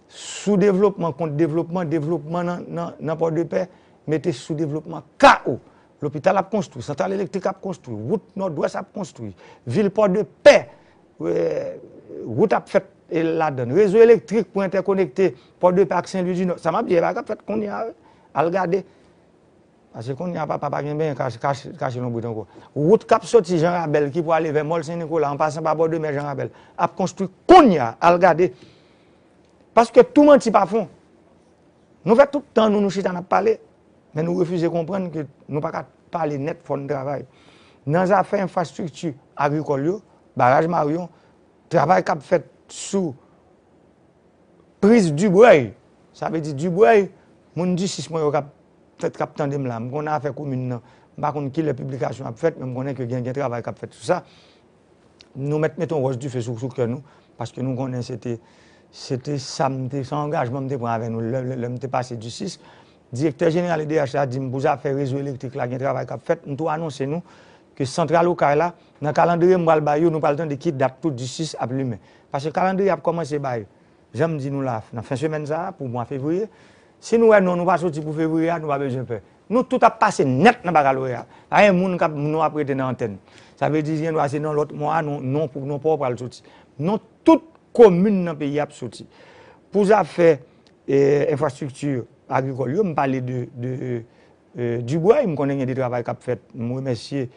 Sou devlopman kont devlopman, devlopman nan, nan, nan Pòdepè, mete sou devlopman kawo. Lopital ap konstwi, santral elektrik ap konstwi, wout Nòdwès ap konstwi, vil Pòdepè, eh, wout ap fèt, eh, ladan l. Rezo elektrik pou entèkonekte Pòdepè ak Sen Lwi di Nò. Sa m ap di, e bagay k ap fèt kounye a, wi. Al gade. Paske kounye a, papa, pa gen benyen kache, kache, kache lonbrit ankò. Wout k ap soti Jan Rabèl ki pou ale vè Mòl Sen Nikola, an pasan pa bò de mè Jan Rabèl, ap konstwi kounye a. Al gade. Paske tou manti pa fon. Nou fè tout tan nou, nou chita n ap pale, men nou refize konprann ke nou pa ka pale nèt, fò n travay. Nan zafè enfrastrikti agrikòl yo, baraj Marion, travay k ap fèt sou priz Dibrèy, sa vle di Dibrèy, moun Disis mwen yo k ap, petèt k ap tande m la, m konnen afè komin nan, m pa konn kilè piblikasyon ap fèt, men m konnen ke gen, gen travay k ap fèt sou sa. Nou mèt mete yon wòch dife sou, sou kè nou, paske nou konnen se te, se te sa m te, se angajman m te pran avè nou lè, lè, lè m te pase Disis. Direktè jeneral E D H la di m pou zafè rezo elektrik la gen travay k ap fèt. M tou anonse nou ke santral Okay la, nan kalandriye m pral ba yo, nou pral tande ki dat tou Disis ap limen. Paske kalandriye ap kòmanse bay, jan m di nou la, nan fen semèn sa a, pou mwa fevriye. Si nou wè non nou pa soti pou fevriye a, nou pa bezwen pè. Nou tout ap pase nèt nan bakaloreya. Pa gen moun k ap, non ap rete nan antèn. Sa vle di, gendwa se nan lòt mwa a, non, non, pou, non pa w pral soti. Non tout komin nan peyi a ap soti. Pou zafè, eh, enfrastrikti agrikòl yo, m pale de, de, eh, Dibrèy, m konnen gen de travay k ap fèt. M remèsye,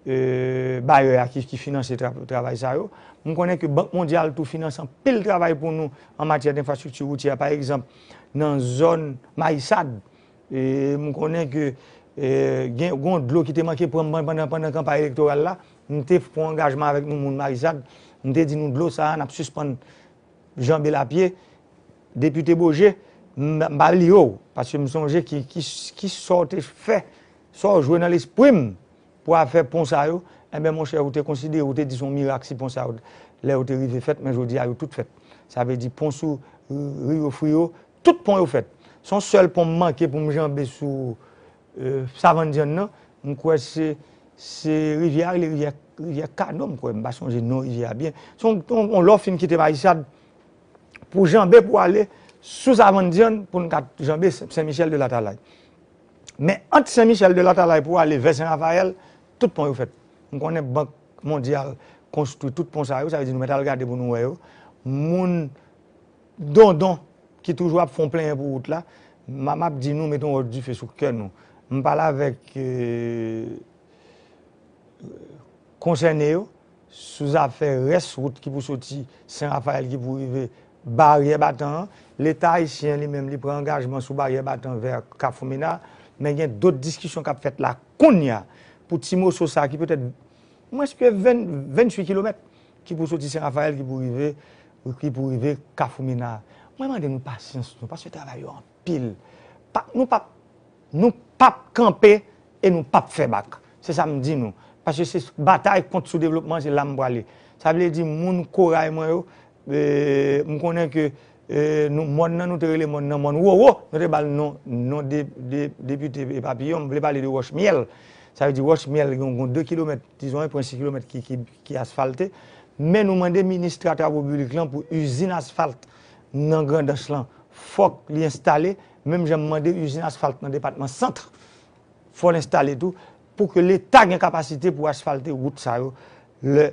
eh, bayè a ki, ki finanse tra-, travay sa yo. M konnen ke Bank Mondyal tou finanse anpil travay pou nou an matyè denfrastrikti woutyè. Pa egzanp, nan zòn Mayisad, e, m konnen ke, eh, gen, gen dlo ki te manke pran m pandan, pandan kanpay elektoral la. M te pran angajman avèk nou moun Mayisad. M te di nou dlo sa a, n ap sispann janbe l a pye. Depite Beaugé, m, m pa bliye w, paske m sonje ki, ki, ki sò w te fè, sò w jwe nan lespri m pou afè pon sa yo, enben, monchè, ou te konsidere, ou te di se yon mirak si pon sa yo, lè yo te rive fèt, men jodi a, yo tout fèt. Sa vle di pon sou Rio Frio, tout pon yo fèt. Se yon sèl pon m manke pou m janbe sou, eh, Savanndyann nan. M kwè se, se rivyè a rele rivyè, rivyè Kano, m kwè, m pa sonje non rivyè a byen. Se yon, yon, yon lè w fin kite Mayisad, pou janbe pou ale sou Savanndyann, pou n ka janbe Sen Michèl de Latalay. Men ant Sen Michèl de Latalay pou ale vè Sen Rafayèl, tout pon yo fèt. M konnen Bank Mondyal konstwi tout pon sa yo, sa vle di nou mèt al gade pou nou wè yo. Moun dondon ki toujou ap fè yon plenyen pou wout la, m ap di nou mete yon wòch dife sou kè nou. M pale avèk konsène yo sou zafè rès wout ki pou soti Sen Rafayèl ki pou rive Baryè Batan an. Leta ayisyen li menm li pran angajman sou Baryè Batan vè Kafou Mina, men gen dòt diskisyon k ap fèt la kounye a pou ti moso sa ki petèt mwens ke venntuit kilomèt ki pou soti Sen Rafayèl ki pou rive ki pou rive Kafou Mina. Mwen mande nou pasyans nou paske travay yo anpil. Pa, nou p ap nou p ap kanpe e nou p ap fè bak. Se sa m di nou. Paske se batay kont soudevlopman, se la m prale. Sa vle di moun koray mwen yo, e, m konnen ke e, nou, mòn nan, nou te rele mòn nan mòn Wowo, nou te ba l non, non de, de, depite Epapiyon, m vle pale de Wòch Myèl. Sa vle di Wòch Myèl, gen yon de kilomèt, dizon en pwen sis kilomèt ki, ki, ki asfalte. Men nou mande minis tra travo piblik lan pou izin asfalt nan Grandans lan, fòk li enstale, menm jan m mande izin asfalt nan depatman Sant, fò l enstale tou, pou ke Leta gen kapasite pou asfalte wout sa yo, lè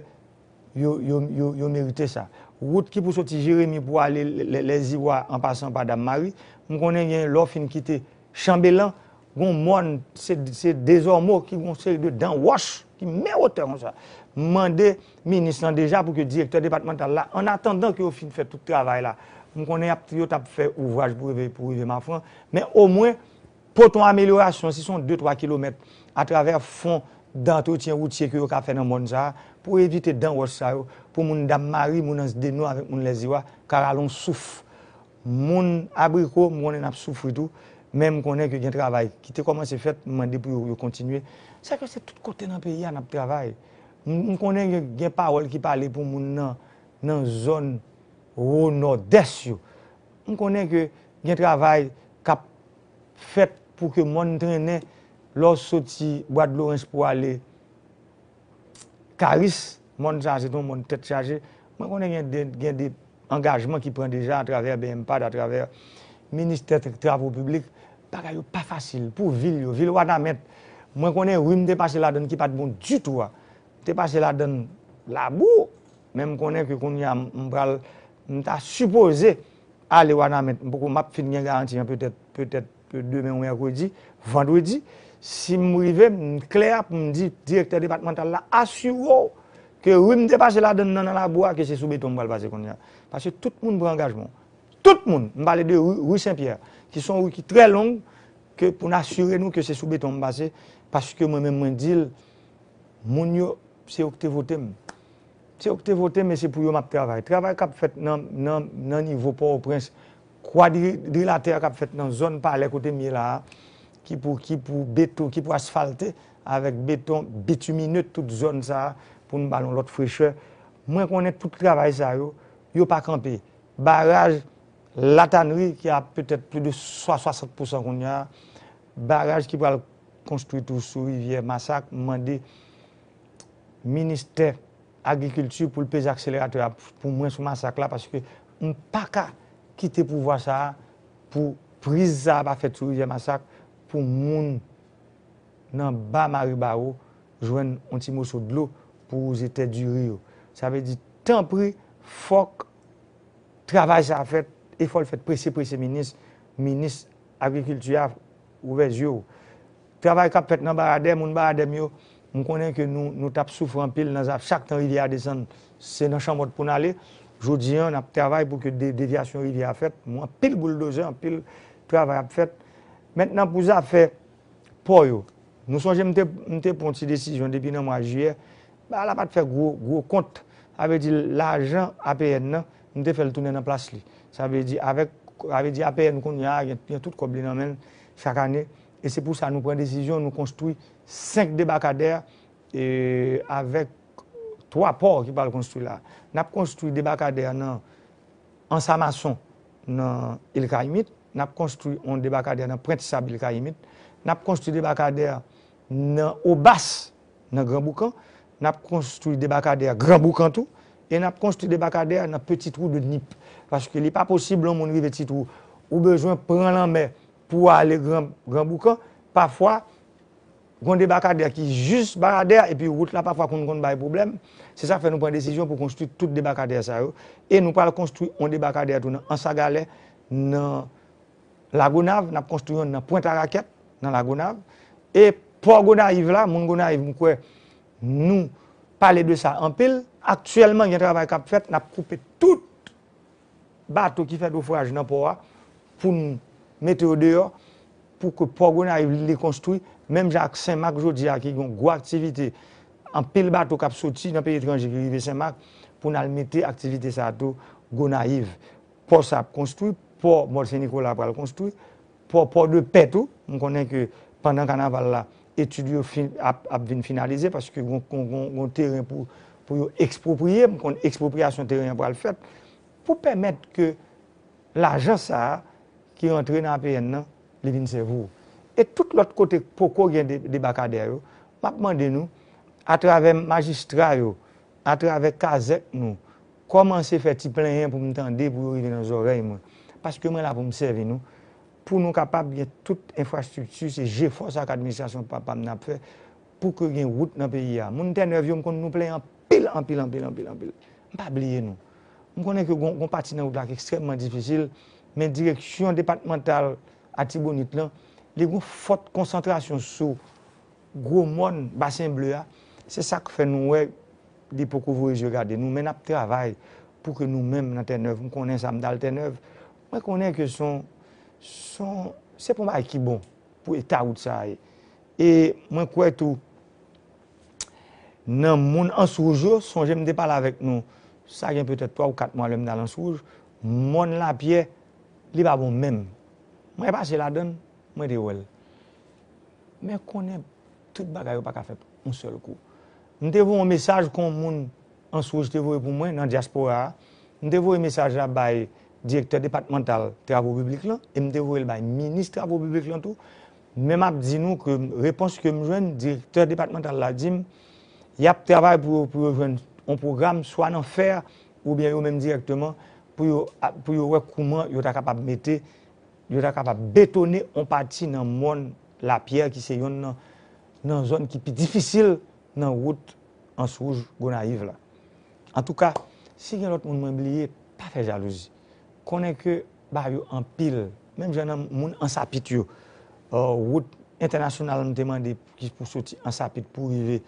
yo, yo, yo, yo merite sa. Wout ki pou soti Jeremi pou ale Lè, Lè, Lèziwa an pasan pa Dam Mari, m konnen gen lè w fin kite Chanbelan, gon mòn, se, se dezòmo ki gon seri de dan wòch ki men wotè konsa. M mande minis lan deja pou ke direktè depatmantal la, an atandan ke yo fin fè tout travay la, m konnen y ap, yo t ap fè ouvraj pou rive, pou rive Mafran, men omwen pote yon amelyorasyon, si se yon de twa kilomèt, atravè fon dantretyen woutye ke yo ka fè nan mòn sa a, pou evite dan wòch sa yo, pou moun Dam Mari, moun Ans de No avèk moun Lèziwa ka rale yon souf. Moun Abriko, m konnen n ap soufri tou, men m konnen ke gen travay ki te kòmanse fèt, m mande pou yo, yo kontinye. Sèke se tout kote nan peyi a n ap travay. M, m konnen gen, gen pawòl ki pale pou moun nan, nan zòn Wo Nòdès yo. M konnen ke gen travay k ap fèt pou ke mòn trennen lè w soti Bwadlorens pou ale Karis, mòn sa a se te yon mòn tèt chaje. Mwen konnen gen de, gen de angajman ki pran deja atravè BMPAD, atravè Ministè Travo Piblik. Bagay yo pa fasil pou vil yo, vil Wanament. Mwen konnen ri m te pase ladann ki pa t bon ditou a. M te pase ladann labou, men m konnen ke kounye a m, m pral, m ta sipoze ale Wanament. M poko, m ap fin gen garanti an petèt, petèt demen ou mèkredi, vandredi. Si m rive, m klè pou m di direktè depatmantal la, asire w ke ri m te pase ladann nan, nan labou a, ke se sou beton m pral pase kounye a. Paske tout moun pran angajman. Tout moun, m pale de ri, ri Sen Pyè, ki se yon ri ki trè long, ke pou n asire nou ke se sou beton m pase, paske mwen menm mwen di l, moun yo, se yo ki te vote m. Se yo ki te vote m e se pou yo m ap travay. Travay k ap fèt nan, nan, nan nivo Pòtoprens, kwadrilatè k ap fèt nan zòn Palè kote m ye la a, ki pou, ki pou beton, ki pou asfalte avèk beton bitimine tout zòn sa a pou n ba l yon lòt frechè. Mwen konnen tout travay sa yo, yo pa kanpe. Baraj Latanri ki a petèt plis de swa, swasant pousan kounye a, baraj ki pral konstwi tou sou rivyè Masak, m mande ministè agrikilti pou l peze akseleratè a pou mwen sou Masak la, paske m pa ka kite pouvwa sa a pou priz sa a pa fèt sou rivyè Masak pou moun nan ba Maribawo jwenn yon ti moso dlo pou wouze tè diri yo. Sa vle di, tanpri, fòk travay sa a fèt, e fò l fèt prese, prese, minis, minis agrikilti a, ouvè zye w. Travay k ap fèt nan Baradè, moun Baradè m yo, m konnen ke nou, nou t ap soufri anpil nan zaf, chak tan rivyè a desann, se nan chanmòt pou n ale. Jodi a, n ap travay pou ke de, devyasyon rivyè a fèt, mwen anpil bouldozè, anpil travay ap fèt. Mentnan pou zafè pò yo. Nou sonje m te, m te pran yon ti desizyon depi nan mwa jiyè. Bagay la pa t fè gwo, gwo kont. Sa vle di lajan A P N nan, m te fè l tounen nan plas li. Sa vle di avèk, sa vle di A P N kounye a gen, gen tout kòb li nan men l chak ane. E se pou sa nou pran desizyon, nou konstwi senk debakadè e, avèk twa pò ki pral konstwi la. N ap konstwi debakadè nan Ansamason nan Il Kayimit, n ap konstwi yon debakadè nan Pwent Sab Il Kayimit, n ap konstwi debakadè nan Obas nan Gran Boukan, n ap konstwi debakadè Gran Boukan tou, e n ap konstwi debakadè nan Petit Trou de Nip. Paske li pa posib yon moun rive Ti Twou, ou bezwen pran lanmè pou w ale Gran, Gran Boukan. Pafwa, Gon debakadè ki jis bakadè, epi wout la pafwa konn konn bay pwoblèm. Se sa k fè nou pran desizyon pou konstwi tout debakadè sa yo. E nou pral konstwi yon debakadè tou nan Anse à Galets, nan Lagonav, n ap konstwi yon nan Pwent Arakèt, nan Lagonav. E pò Gonayiv la, moun Gonayiv, m kwè nou pale de sa anpil. Aktyèlman, gen travay k ap fèt, n ap koupe tout bato ki fè nofraj nan pò a pou n mete yo deyò, pou ke pò Gonayiv li konstwi, menm jan ak Senmak jodi a ki gen yon gwo aktivite, anpil bato k ap soti nan peyi etranje ki rive Senmak pou n al mete aktivite sa a tou Gonayiv. Pò sa ap konstwi, pò Mòn Sen Nikola pral konstwi, pò Pò de Pè tou, m konnen ke pandan kanaval la, etid yo fin, ap, ap vin finalize paske gon, gon, gon, gon teren pou, pou yo ekspropriye, m konn ekspropriyasyon teren an pral fèt pou pèmèt ke lajan sa a ki rantre nan A P N nan, li vin sèvi w. E tout lòt kote k poko gen de, debakadè yo, m ap mande nou, atravè majistra yo, atravè kazèk nou, kòmanse fè ti plenyen pou m tande, pou yo rive nan zòrèy mwen. Paske mwen la pou m sèvi nou, pou nou kapab gen tout enfrastrikti, se jefò sa k administrasyon papa m nan ap fè, pou ke gen wout nan peyi a. Moun Tènèv yo, m konn nou plenyen anpil, anpil, anpil, anpil, anpil. M pa bliye nou. M konnen ke gon, gon pati nan wout la ki ekstrèmman difisil, men direksyon depatmantal Atibonit lan, li gon fòt konsantrasyon sou gwo mòn Basen Ble a. Se sa k fè nou wè li poko voye je gade nou, men n ap travay pou ke nou menm nan Tènèv, m konnen sa, m t al Tènèv, mwen konnen ke se yon, se yon, se pa yon bagay ki bon pou eta wout sa a ye. E mwen kwè tou, nan moun Anse Rouge yo, sonje m te pale avèk nou, sa gen petèt twa ou kat mwa lè m t al Anse Rouge, mòn Lapyè, li pa bon menm. Mwen pase ladan l, mwen te wè l. Men konnen tout bagay yo pa ka fèt yon sèl kou. M te voye yon mesaj kon moun Anse Rouge te voye pou mwen nan dyaspora a. M te voye mesaj la bay direktè depatmantal travo piblik lan e m te voye l bay minis travo piblik lan tou. Men m ap di nou ke repons ke m jwenn, direktè depatmantal la di m, y ap travay pou yo, pou yo jwenn yon pwogram, swa nan fè, oubyen yo menm dirèkteman, pou yo, pou yo wè kouman yo ta kapab mete, yo ta kapab betone yon pati nan mòn Lapyè ki se yonn nan, nan zòn ki pi difisil nan wout Anse Rouge Gonayiv la. Antouka, si gen lòt moun mwen bliye, pa fè jalouzi. Konnen ke bagay yo anpil, menm jan nan moun Ansapit yo, euh, wout entènasyonal nou te mande ki pou soti Ansapit pou rive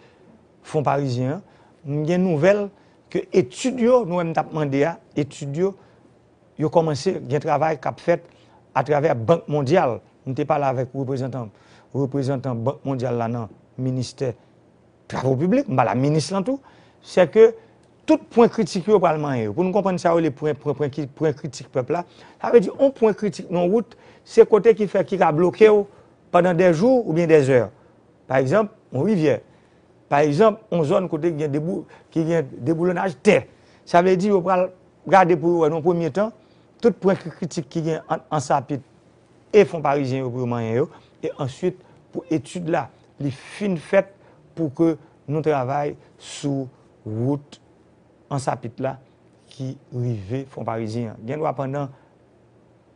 Fon Parizyen an, m gen nouvèl ke etid yo, nou wè m t ap mande a, etid yo, yo kòmanse gen travay k ap fèt atravè Bank Mondyal. M te pale avèk reprezantan, reprezantan Bank Mondyal la nan ministè travo piblik, m pale a minis lan tou, se ke tout pwen kritik yo pral manyen yo. Pou nou konprann sa yo rele pwen, pwen, pwen, ki- pwen kritik pèp la, sa vle di yon pwen kritik nan wout, se kote ki fè ki ka bloke w pandan dè jou oubyen dè zè. Pa egzanp, yon rivyè. Pa egzanp, yon zòn kote ki gen debou, ki gen deboulonnaj tè. Sa vle di yo pral gade pou yo wè nan premye tan, tout pwen ki kritik ki gen ant Ansapit e Fon Parizyen yo pou yo manyen yo, e answit pou etid la, li fin fèt pou ke nou travay sou wout Ansapit la ki rive Fon Parizyen an. Gen dwa pandan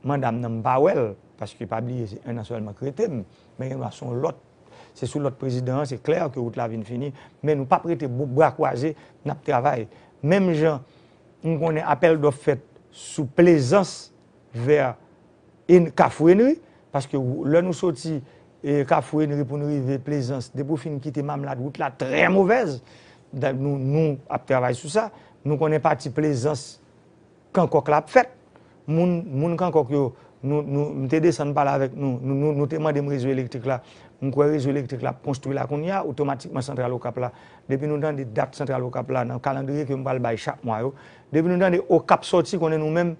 manda m nan m pa wè l, paske pa bliye se en an sèlman k rete m, men gen dwa se yon lòt, se sou lòt prezidan an, se klè ke wout la vin fini, men nou p ap rete bra kwaze, n ap travay. Menm jan m konnen apèl dòf fèt sou Plezans vè Kafou Enri, paske lè nou soti Kafou Enri pou nou rive Plezans, depi w fin kite Mamlad, wout la trè movèz. Nou, nou ap travay sou sa. Nou konnen pati Plezans, Kankòk la ap fèt. Moun, moun Kankòk yo, nou, nou, m te desann pale avèk nou, nou, nou, nou te mande m rezo elektrik la. M kwè rezo elektrik la ap konstwi la kounye a, otomatikman Santral Okap la. Depi nou tande dat Santral Okap la nan kalandriye ke m pral bay chak mwa yo, depi nou tande Okap sòti, konnen nou menm,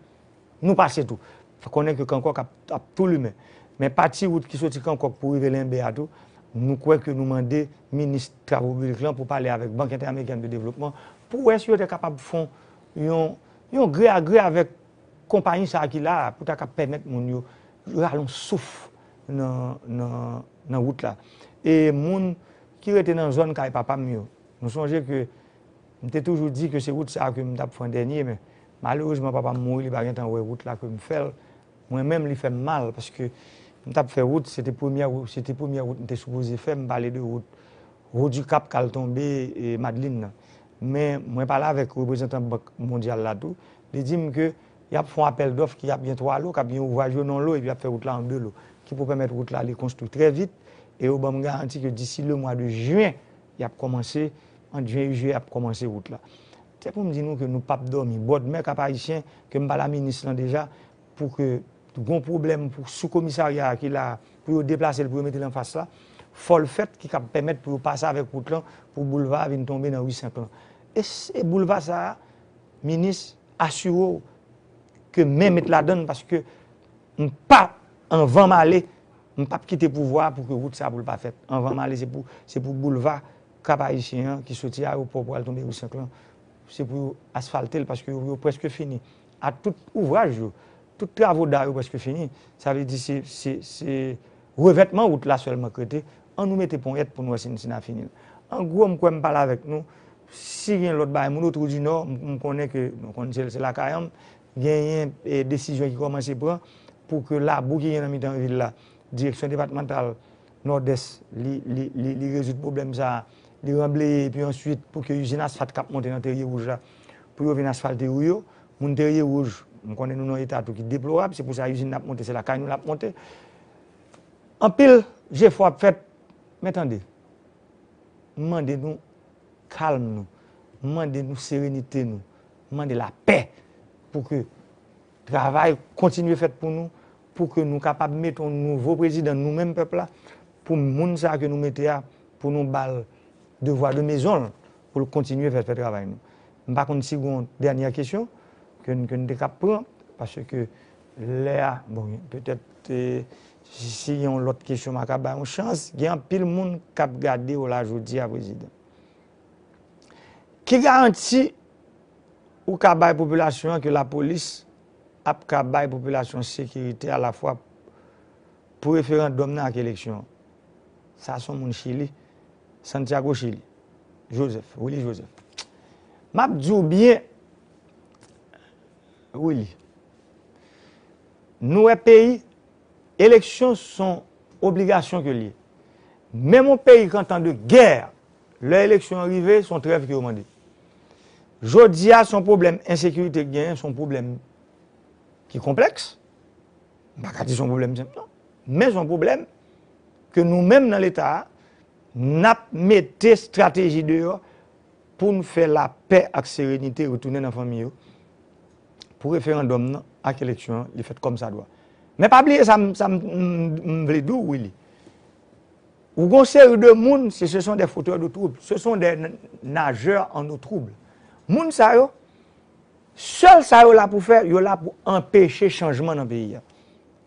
nou pase tou. Konnen ke Kankòk ap, ap tou limen. Men pati wout ki soti Kankòk pou rive Lenbe a tou, nou kwè ke nou mande minis travo piblik lan pou pale avèk Bank Entèamerikèn de Devlopman pou wè si yo te kapab fè yon, yon gre a gre avèk konpayi sa a ki la a pou ta kab pèmèt moun yo rale yon souf nan, nan, nan wout la. E moun ki rete nan zòn kay papa m yo, nou sonje ke m te toujou di ke se wout sa a ke m t ap fè an dènye, men malerezman papa m mouri, li pa gentan wè wout la ke m fè l. Mwen menm, li fè m mal paske M t ap fè wout, se te premyè, se te premyè wout m te sipoze fè, m pale de wout Haut du Cap k al tonbe e Madlin nan. Men mwen pale avèk reprezantan Bank Mondyal la tou, li di m ke y ap fè yon apèl dòf ki ap gen twa lo, k ap gen ouvraj yo nan yon lo epi y ap fè wout la an de lo, ki pou pèmèt wout la li konstwi trè vit e yo ban m garanti ke disi le mwa de jen, y ap kòmanse, ant jen e jiyè y ap kòmanse wout la. Se pou m di nou ke nou p ap dòmi. Bòdmè Kap Ayisyen, ke m pale a minis lan deja, pou ke gon pwoblèm pou sou komisarya a ki la, pou yo deplase l, pou yo mete l anfas la, fò l fèt ki kab pèmèt pou yo pase avèk wout lan, pou boulva a vin tonbe nan ri Senk lan. E, e boulva sa a, minis, asire w ke men met ladan l, paske m pa, anvan m ale, m p ap kite pouvwa a pou ke wout sa a pou l pa fèt. Anvan m ale, se pou, se pou boulva Kap Ayisyen an ki soti ayewopò pou al tonbe ri Senk lan, se pou yo asfalte l, paske yo, yo prèske fini. A tout ouvraj yo, tout travo da yo prèske fini. Sa vle di se, se, se revètman wout la sèlman k rete. Ann nou mete ponyèt pou n wè si n, si n a fini l. An gwo, m kwè m pale avèk nou. Si gen lòt bagay, moun Otwou di Nò, m, m konnen ke, m konnen se, se lakay an m, genyen, e, desizyon ki kòmanse pran pou ke labou ki gen nan mitan vil la, direksyon depatmantal Nòdès, li, li, li, li rezoud pwoblèm sa a, li ranbleye, epi answit, pou ke izin asfalt k ap monte nan Terye Wouj la, pou yo vin asfalte ri yo. Moun Terye Wouj, m konnen nou nan eta tou ki deplorab, se pou sa izin n ap monte, se lakay nou l ap monte. Anpil jefò ap fèt, men tande, m mande nou kalm nou, m mande nou serenite nou, m mande lapè pou ke travay kontinye fèt pou nou, pou ke nou kapab mete yon nouvo prezidan, nou menm pèp la, pou moun sa a ke nou mete a, pou nou ba l devwa de mezon l, pou l kontinye fè, fè travay nou. M pa konn si gon dènyè kesyon ke n, ke n te kab pran, paske lè a, bon, petèt, eh, si, si yon lòt kesyon, m a ka bay yon chans, gen anpil moun k ap gade w la jodi a, prezidan. Ki garanti ou ka bay popilasyon an ke lapolis ap ka bay popilasyon sekirite alafwa pou referandòm nan ak eleksyon an? Sa se yon moun Chili, Santiago, Chili. Joseph, Willy Joseph. M ap di w byen, Willy. Nou wè peyi, eleksyon se yon obligasyon ke l ye. Menm yon peyi k an tan de gè, lè eleksyon an rive, se yon trèv ke yo mande. Jodi a, se yon pwoblèm ensekirite k genyen, se yon pwoblèm ki konplèks. M pa ka di se yon pwoblèm senp, non. Men se yon pwoblèm ke nou menm nan Leta a, n ap mete estrateji deyò pou n fè lapè ak serenite retounen nan fanmi yo, pou referandòm nan ak eleksyon an, li fèt kòmsadwa. Men pa bliye sa m, sa m, m, m vle di w, Willy. Ou gon seri de moun, se, ce sont des fauteurs de troubles, ce sont des n-, nageurs en eau trouble. Moun sa yo, sèl sa yo la pou fè, yo la pou anpeche chanjman nan peyi a.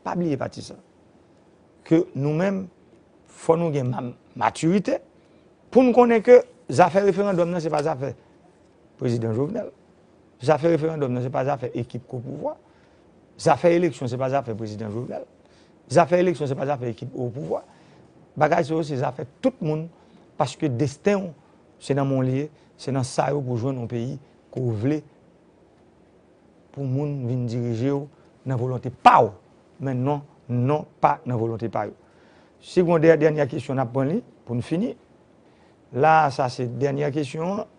Pa bliye pati sa. Ke nou menm, fò nou gen ma-, matirite pou n konnen ke zafè referandòm nan se pa zafè prezidan Jovenel. Zafè referandòm nan se pa zafè ekip k o pouvwa. Zafè eleksyon se pa zafè prezidan Jovenel. Zafè eleksyon se pa zafè ekip o pouvwa. Bagay sa yo se zafè tout moun, paske desten w se nan men w li ye, se nan sa yo pou jwenn yon peyi ke w vle pou moun vin dirije w nan volonte pa w, men non, non pa nan volonte pa yo. Si gon dè-, dènyè kesyon n ap pran li pou n fini. La, sa se dènyè kesyon an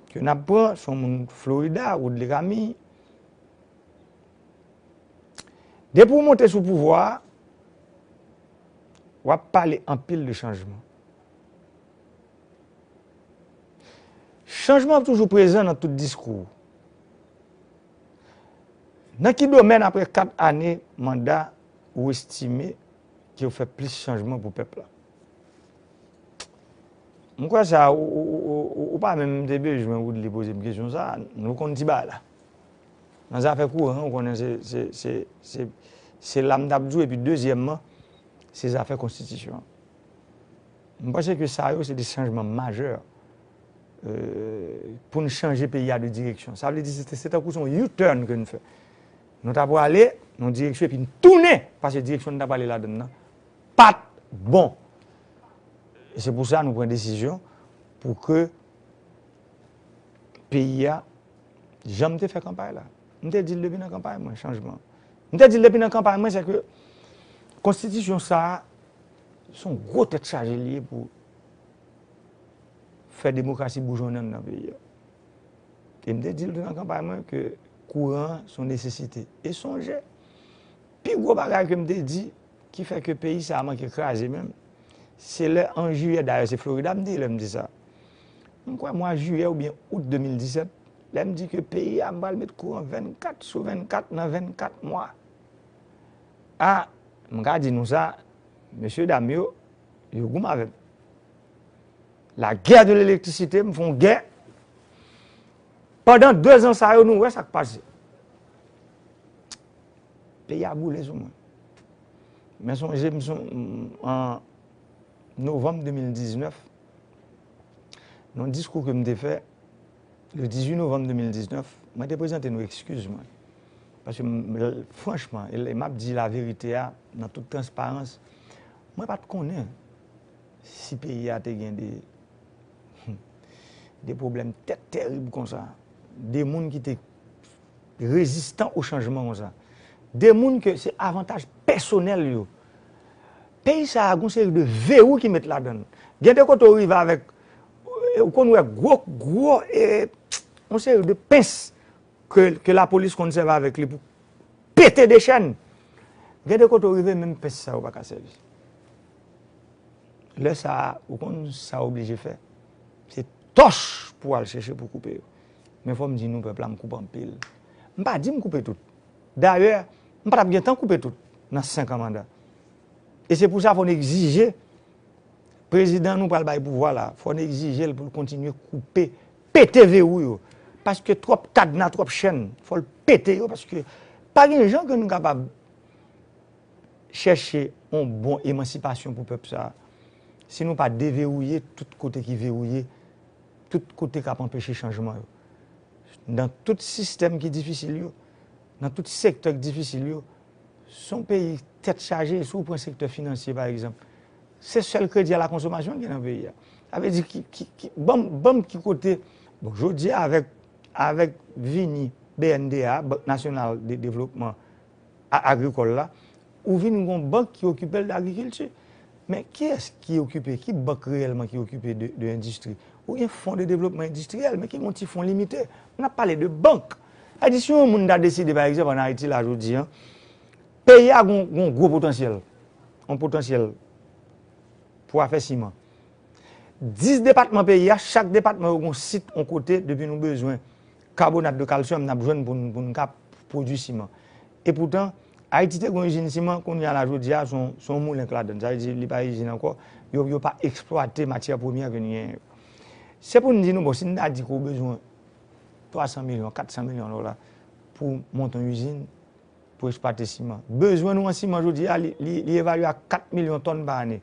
ke n ap pran, se yon moun Florida, Woodley Camille. Depi w monte sou pouvwa a, w ap pale anpil de chanjman. Chanjman ap toujou prezan nan tout diskou w. Nan ki domèn, apre kat ane manda, ou estime ke w fè plis chanjman pou pèp la? M kwè sa, ou, ou, ou, ou, ou pa menm te bezwen Woodley poze m kesyon sa, nou konn ti bagay la. Nan zafè kouran, ou konnen se, se, se, se, se la m t ap di w, epi dezyèmman, se zafè konstitisyon an. M panse ke sa yo se de chanjman majè, euh, pou n chanje peyi a de direksyon. Sa vle di se, se tankou se yon U-turn ke n fè. Nou ta prale nan yon direksyon epi n tounen, paske direksyon n ta prale ladan l nan pa t bon. E se pou sa nou pran desizyon pou ke peyi a, jan m te fè kanpay la. M te di l depi nan kanpay mwen, chanjman. M te di l depi nan kanpay mwen, se ke Konstitisyon sa a, se yon gwo tèt chaje li ye pou fè demokrasi boujonnen anndan peyi a. E m te di l tou nan kanpay mwen ke kouran an se yon nesesite. E sonje, pi gwo bagay ke m te di ki fè ke peyi sa a manke kraze menm, se lè an jiyè, dayè se Florida m te ye lè m di sa. M kwè mwa jiyè oubyen out de mil disèt, lè m di ke peyi a m pral met kouran vennkat sou vennkat nan vennkat mwa. A, m ka di nou sa, mesye dam yo, yo goumen avè m. La guerre de l'électricité, m fè yon gè. Pandan dezan sa yo, nou wè sa k pase. Peyi a boule sou mwen. Men sonje m, an novanm de mil diznèf, nan yon diskou ke m te fè, le dizuit novanm de mil diznèf, mwen te prezante nou ekskiz mwen. Paske, m, l, franchman, e l, e m ap di laverite a nan tout transparans, mwen pa t konnen si peyi a te gen de, de pwoblèm tèt terib konsa. De moun ki te rezistan o chanjman konsa. De moun ke se avantaj pèsonèl yo. Peyi sa a, gon seri de verou ki met ladan l. Gen de kote w rive avèk, ou konn wè gwo, gwo, e, yon seri de pens ke, ke lapolis konn sèvi avèk li pou pete de chèn. Gen de kote w rive, menm pens sa yo pa ka sèvi. Lè sa a, ou konn sa w oblije fè? Se tòch pou w al chèche pou koupe yo. Men fò m di nou, pèp la, m koupe anpil. M pa di m koupe tout. Dayè, m pa t ap gen tan koupe tout nan senk an manda. E se pou sa fò n egzije prezidan nou pral bay pouvwa la, fò n egzije l pou l kontinye koupe, pete verou yo. Paske twòp kadna, twòp chèn, fò l pete yo, paske pa gen jan ke nou kapab chèche yon bon emansipasyon pou pèp sa a, si nou pa deverouye tout kote ki verouye, tout kote k ap anpeche chanjman yo. Nan tout sistèm ki difisil yo, nan tout sektè ki difisil yo, se yon peyi tèt chaje. Si w pran sektè finansye, pa egzanp, se sèl kredi a la konsomasyon ki gen nan peyi a. Sa vle di, ki, ki, ki, ban m, ban m ki kote, bon, jodi a, avèk, avèk vini B N D A, Bank Nasyonal de Devlopman a-, Agrikòl la, ou vin gen yon bank ki okipe l de agrikilti. Men kiyès ki okipe, ki bank reyèlman ki okipe de, de endistri? Ou gen fon de devlopman endistriyèl, men ki gen yon ti fon limite. N ap pale de bank. Sa di, si yon moun ta deside, pa egzanp, ann Ayiti la, jodi a, peyi a gon, gon gwo potansyèl, yon potansyèl pou afè siman. Dis depatman peyi a, chak depatman yo gon sit, yon kote, depi nou bezwen karbonat de kalsyòm, n ap jwenn pou n, pou n ka pwodui siman. Epoutan, Ayiti te gon izin siman, kounye a la, jodi a, se yon, se yon moulen k ladan l. Sa vle di, li pa izin ankò, yo, yo pa eksplwate matyè premyè ke n genyen yo. Se pou n di nou, bon, si n ta di ke w bezwen twa san milyon, kat san milyon dola pou monte yon izin, pou eksplwate siman. Bezwen nou an siman jodi a, li, li, li evalye a kat milyon tòn pa ane.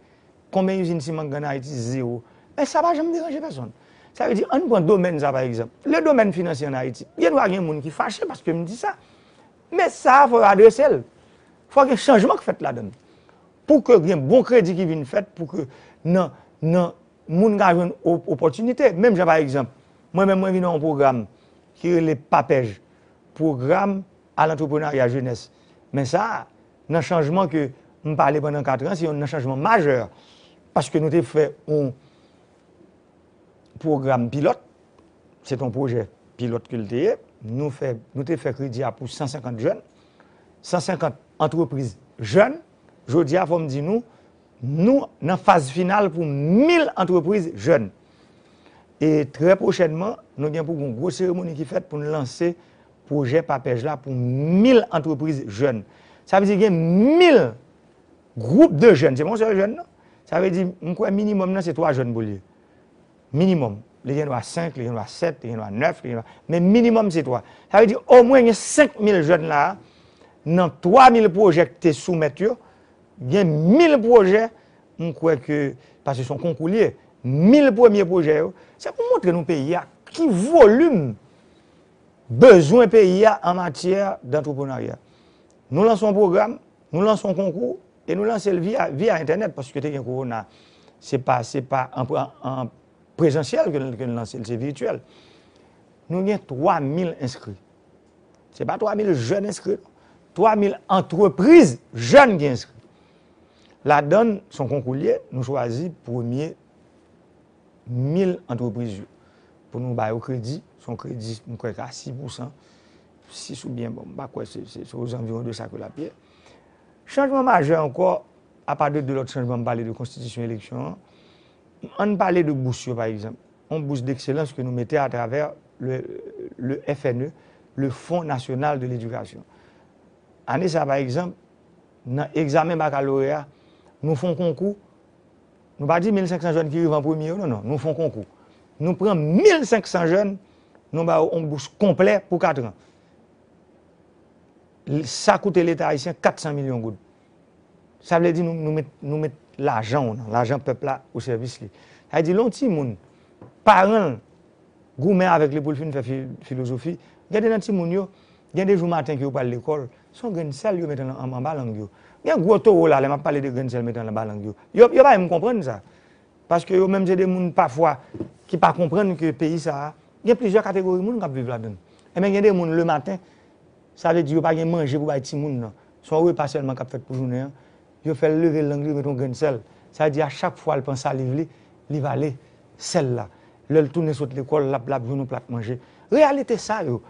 Konbyen izin siman k gen ann Ayiti? Zewo. Men sa pa janm deranje pèsonn. Sa vle di, ann pran domèn sa, pa egzanp. Le domèn finansye ann Ayiti. Byen dwa gen moun ki fache paske m di sa. Men sa a, fò yo adrese l. Fò gen chanjman k fèt ladan l. Pou ke gen bon kredi ki vin fèt, pou ke nan, nan moun ka jwenn o-, opòtinite. Menm jan, pa egzanp, mwen menm, mwen vin nan yon pwogram ki rele PAPEJ, Pwogram a Lantrepreneurya Jenès. Men sa, nan chanjman ke m pale pandan kat an, se youn nan chanjman majè. Paske nou te fè yon pwogram pilòt, se te yon pwojè pilòt ke l te ye. Nou fè, nou te fè kredi a pou san senkant jèn, san senkant antrepriz jèn. Jodi a, fò m di nou, nou nan faz final pou mil antrepriz jèn. E trè pwochènman, nou gen pou gon gwo seremoni ki fèt pou n lanse pwojè PAPEJ la pou mil antrepriz jèn. Sa vle di gen mil gwoup de jèn, se pa yon sèl jèn, non. Sa vle di, m kwè minimòm nan se twa jèn pou l ye. Minimòm. Li gen dwa senk, li gen dwa sèt, li gen dwa nèf, li gen dwa, men minimòm se twa. Sa vle di, omwen gen senk mil jèn la a, nan twa mil pwojè ki te soumèt yo, gen mil pwojè, m kwè ke, paske se yon konkou li ye, mil premye pwojè yo, se pou montre nou peyi a, ki volim bezwen peyi a an matyè d antreprenarya. Nou lanse yon pwogram, nou lanse yon konkou, e nou lanse l via, via entènèt, paske te gen kowona. Se pa, se pa an, an, an prezansyèl ke n, ke n lanse l, se vityèl. Nou gen twa mil enskri. Se pa twa mil jèn enskri, non. Twa mil antrepriz jèn ki enskri. Ladan l, se yon konkou l ye, nou chwazi premye mil antrepriz yo. Pou nou ba yo kredi, se yon kredi, m kwè, a sis pousan, sis oubyen, bon, m pa kwè se, se, se ozanviwon de sa ke l ap ye. Chanjman majè ankò, apa de de lòt chanjman, m pale de konstitisyon eleksyon an, ann pale de bous yo, pa egzanp. Yon bous dekselans ke nou mete atravè le, le F N E, le Fonds National de l'Éducation. Ane sa, pa egzanp, nan egzamen bakaloreya, nou fè yon konkou, nou pa di mil senk san jèn ki rive an premye yo, non, non, nou fè yon konkou. Nou pran mil senk san jèn, nou ba yo yon bous konplè pou kat an. Sa koute Leta ayisyen kat san milyon goud. Sa vle di nou, nou met, nou met lajan w nan, lajan pèp la o sèvis li. Sa vle di lè yon timoun, paran l goumen avèk li pou l fin fè fi, filozofi, gen de nan timoun yo, gen de jou maten ke yo pral lekòl, se yon grenn sèl yo met an, an, anba lang yo. Gen gwo towo la, lè m ap pale de grenn sèl met anba lang yo, yo, yo pa menm konprann sa. Paske yo menm se de moun pafwa ki pa konprann ke peyi sa a, gen plizyè kategori moun k ap viv ladan l. Enben, gen de moun lematen, sa vle di yo pa gen manje pou bay timoun nan. Se yon repa sèlman k ap fèt pou jounen an. Yo fè l leve lang li, yo met yon grenn sèl. Sa vle di a chak fwa l pran saliv li, li vale sèl la. Lè l tounen sot lekòl, l ap, l ap jwenn yon plat manje. Reyalite sa yo,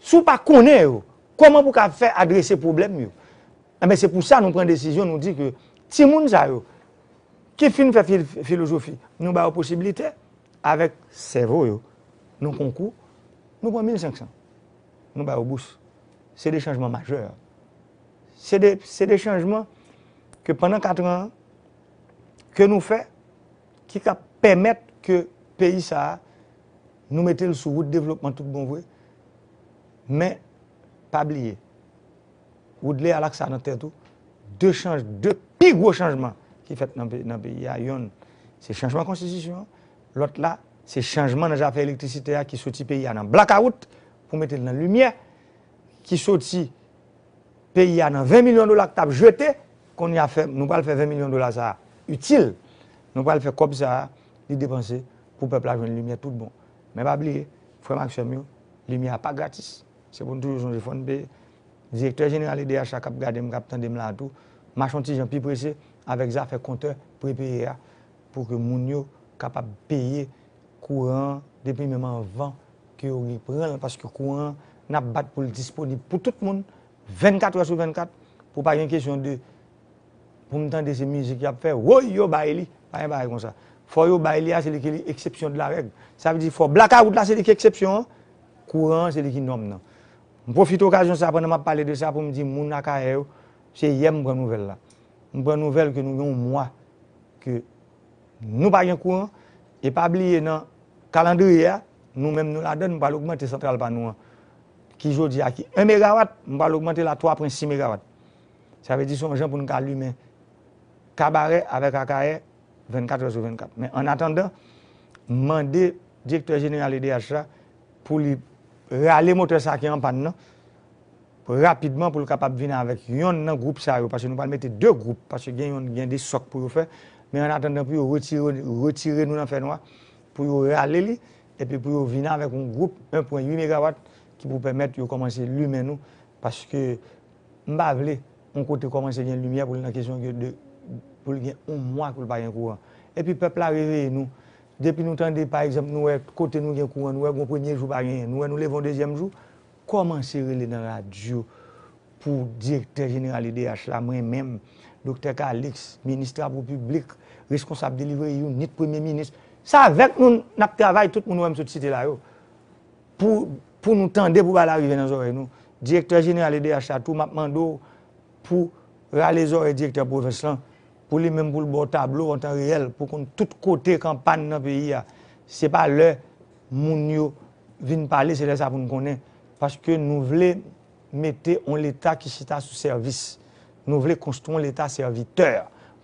si w pa konnen yo, kòman pou w ka fè adrese pwoblèm yo? Enben, se pou sa nou pran desizyon, nou di ke timoun sa yo, ki fin fè fil, filozofi, nou ba yo posiblite, avèk sèvo yo, nou konkou, nou pran mil senk san. Nou ba yo bous. Se de chanjman majè. Se de, se de chanjman ke pandan kat an, ke nou fè, ki ka pèmèt ke peyi sa a, nou mete l sou wout devlopman tout bon vre. Men, pa bliye, Woodley Alaksa nan tèt ou, de chanj, de pi gwo chanjman ki fèt nan, pe- nan peyi a, yonn, se chanjman konstitisyon an, lòt la, se chanjman nan zafè elektrisite a ki soti peyi a nan blakawout pou mete l nan limyè, ki soti peyi a nan ven milyon dola k t ap jete, kounye a fè, nou pral fè ven milyon dola sa a itil, nou pral fè kòb sa a, li depanse pou pèp la jwenn limyè tout bon. Men pa bliye, frè m ak sè m yo, limyè a pa gratis. Se pou n toujou sonje, fò n peye. Direktè jeneral E D H la k ap gade m, k ap tande m la a tou, mache yon ti jan pi prese avèk zafè kontè prepeye a, pou ke moun yo kapab peye kouran an depi menm anvan ke yo reprann l, paske kouran an, n ap bat pou l disponib pou tout moun, vennkat è sou vennkat, pou pa gen kesyon de pou m tande se mizik y ap fè, woy, yo bay li. Pa gen bagay konsa. Fò yo bay li a, se li ki li eksepsyon de la règ. Sa vle di fò blakawout la, se li ki eksepsyon an, kouran an, se li ki nòm nan. M pwofite okazyon sa a pandan m ap pale de sa pou m di moun Akayè yo, se yè m pran nouvèl la. M pran nouvèl ke nou gen yon mwa ke nou pa gen kouran, e pa bliye nan kalandriye a, nou menm nou ladan, nou pral ogmante santral pa nou an, ki jodi a ki en megawat, m pral ogmante l a twa pwen sis megawat. Sa vle di se yon jan pou n ka limen Kabarè avèk Akayè vennkat è sou vennkat. Men annatandan, m mande direktè jeneral E D H la pou li rale motè sa ki an pàn nan, rapidman pou l kapab vin avèk yonn nan gwoup sa yo, paske nou pral mete de gwoup, paske gen yonn, gen de sòk pou yo fè, men annatandan pou yo retire, retire nou nan fènwa, pou yo rale li, epi pou yo vin avèk yon gwoup en pwen uit megawat ki pou pèmèt yo kòmanse limen nou, paske m pa vle yon kote kòmanse gen limyè pou l nan kesyon de, pou l gen yon mwa pou l pa gen kouran. Epi pèp la reveye nou. Depi nou tande, pa egzanp, nou wè kote nou gen kouran, nou wè gon premye jou pa genyen, nou wè nou leve yon dezyèm jou, kòmanse rele nan radyo pou direktè jeneral E D H la, mwen menm, Doktè Calixte, minis Travo Piblik, reskonsab delivery unit, premye minis. Se avèk nou n ap travay, tout moun wè m sot site la yo. Pou, pou nou tande, pou bagay la rive nan zòrèy nou. Direktè jeneral E D H la tou, m ap mande w pou rale zòrèy direktè pwovens lan, pou li menm pou l ba w tablo an tan reyèl, pou konn tout kote k an pàn nan peyi a. Se pa lè moun yo vin pale, se lè sa pou n konnen. Paske nou vle mete yon Leta ki chita sou sèvis. Nou vle konstwi yon Leta sèvitè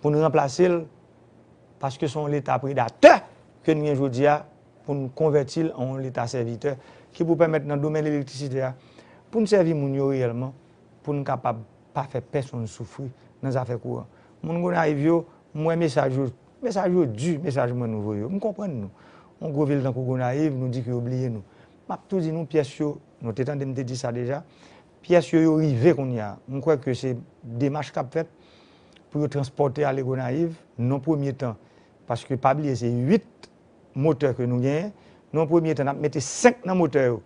pou n ranplase l, paske se yon Leta predatè ke n gen jodi a, pou n konvèti l an yon Leta sèvitè ki pou pèmèt nan domèn elektrisite a, pou n sèvi moun yo reyèlman, pou n kapab pa fè pèsonn soufri nan zafè kouran. Moun Gonayiv yo, m wè mesaj yo, mesaj yo di, mesaj mwen nou voye yo. M konprann nou. Yon gwo vil tankou Gonayiv, nou di ke yo bliye nou. M ap tou di nou pyès yo, nou te tande m te di sa deja, pyès yo, yo rive kounye a. M kwè ke se demach k ap fèt. pou yo transpòte ale Gonayiv, nan premye tan, paske pa bliye se uit motè ke nou genyen, nan premye tan n ap mete senk nan motè yo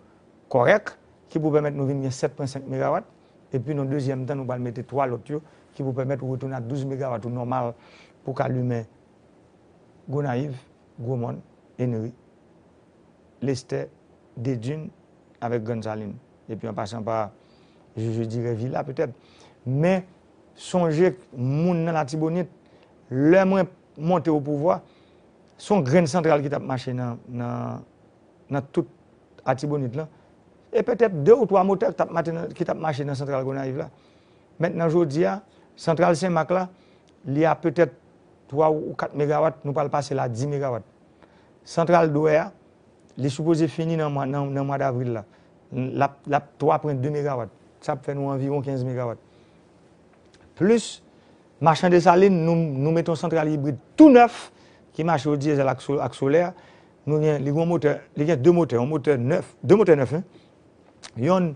kòrèk, ki pou pèmèt nou vin gen sèt pwen senk megawat, epi nan dezyèm tan nou pral mete twa lòt yo, ki pou pèmèt ou retounen a douz megawat ou nòmal pou ka limen Gonayiv, Gwomòn, Enri, Lestè, Dedin avèk Grann Salin. Epi an pasan pa, je, je dirais Vila petèt. Men sonje moun nan Latibonit, lè mwen monte o pouvwa, se yon grenn santral ki t ap mache nan, nan, nan tout Latibonit lan. E petèt de ou twa motè ki t ap mache nan, ki t ap mache nan santral Gonayiv la. Mentnan jodi a, santral Senmak la, li a petèt twa ou kat megawat, nou pral pase l a dis megawat. Santral Dwè a, li sipoze fini nan mwa, nan, nan mwa davril la. L ap, l ap twa pwen de megawat. Sa ap fè nou anviwon kenz megawat. Plis, Machan Desalin, nou, nou mete yon santral ibrid tou nèf ki mache o dyezèl ak so-, ak solè. Nou gen, li gen yon motè, li gen de motè, yon motè nèf, de motè nèf, wi. Yonn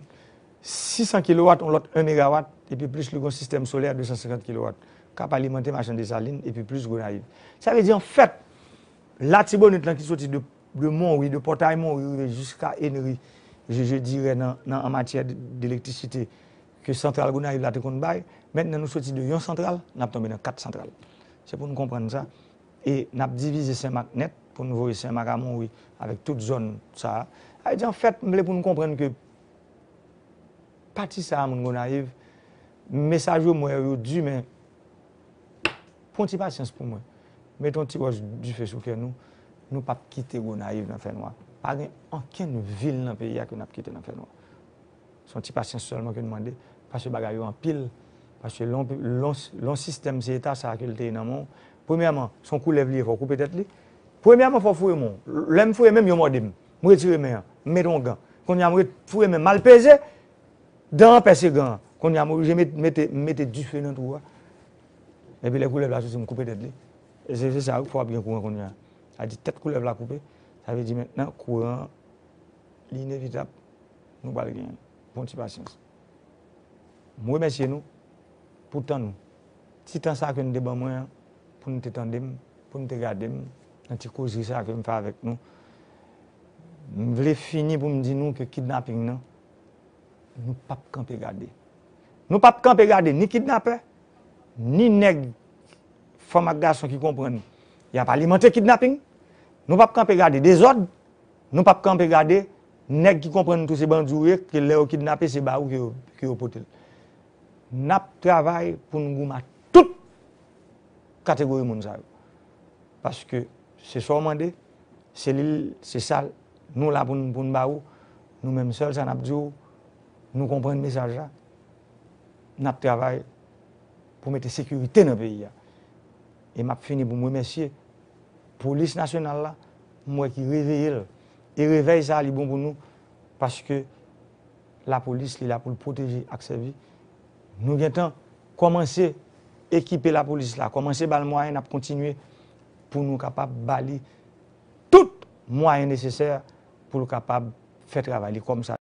sis san kilowat, yon lòt en megawat, epi plis li gen yon sistèm solè de san senkant kilowat k ap alimante Machan Desalin, epi plis Gonayiv. Sa vle di, anfèt, Latibonit lan ki soti de, de Monwi, de Pòtay Monwi, rive jiska Enri, je, je dirais, nan, nan, an matyè de, de elektrisite, ke santral Gonayiv la te konn bay, mentnan nou soti de yon santral, n ap tonbe nan kat santral. Se pou nou konprann sa. E n ap divize Senmak nèt, pou nou voye Senmak a Monwi, avèk tout zòn sa a. Sa vle di, anfèt, m vle pou nou konprann ke pati sa a, moun Gonayiv, mesaj yo m wè yo di, men pran ti pasyans pou mwen. Mete yon ti wòch dife sou kè nou. Nou p ap kite Gonayiv nan fènwa. Pa gen okenn vil nan peyi a ke n ap kite nan fènwa. Se yon ti pasyans sèlman ke n mande, paske bagay yo anpil, paske lè yon, lè yon, lè yon sistèm se eta sa a ke l te ye nan men w, premyèman, se yon koulèv li ye, fò w koupe tèt li. Premyèman, fò w foure men w. Lè m foure men m, yo mòde m. M retire men an, m mete yon gan. Kounye a, m ret-, foure men m, m al peze, dan an pèse gan an. Kounye a, m oblije met-, mete, mete dife nan twou a. Epi lè koulèv la soti, m koupe tèt li. E se, se sa, fò w ap gen kouran kounye a. Sa di tèt koulèv la koupe, sa vle di mentnan kouran an, li inevitab. Nou pral genyen. Pran ti pasyans. M remèsye nou pou tan nou. Ti tan sa ke nou te ban mwen an, pou nou te tande m, pou nou te gade m, nan ti kozri sa ke m fè avèk nou. M vle fini pou m di nou ke kidnaping nan, nou p ap kanpe gade. Nou p ap kanpe gade ni kidnapè, ni nèg, fanm ak gason ki konprann y ap alimante kidnaping. Nou p ap kanpe gade dezòd. Nou p ap kanpe gade nèg ki konprann tou se bandi w ye, ke lè yo kidnape, se ba ou ke yo, ke yo pote l. N ap travay pou n goumen ak tout kategori moun sa yo. Paske se sa w mande, se li l, se sa nou la pou n, pou n ba ou. Nou menm, sèl sa n ap di w, nou konprann mesaj la. N ap travay pou mete sekirite nan peyi a. E m ap fini pou m remèsye Polis Nasyonal la, m wè ki reveye l. E revèy sa a, li bon pou nou, paske lapolis, li la pou l pwoteje ak sèvi. Nou gentan kòmanse ekipe lapolis la, kòmanse ba l mwayen, n ap kontinye pou nou kapab ba li tout mwayen nesesè pou l kapab fè travay li kòm sa.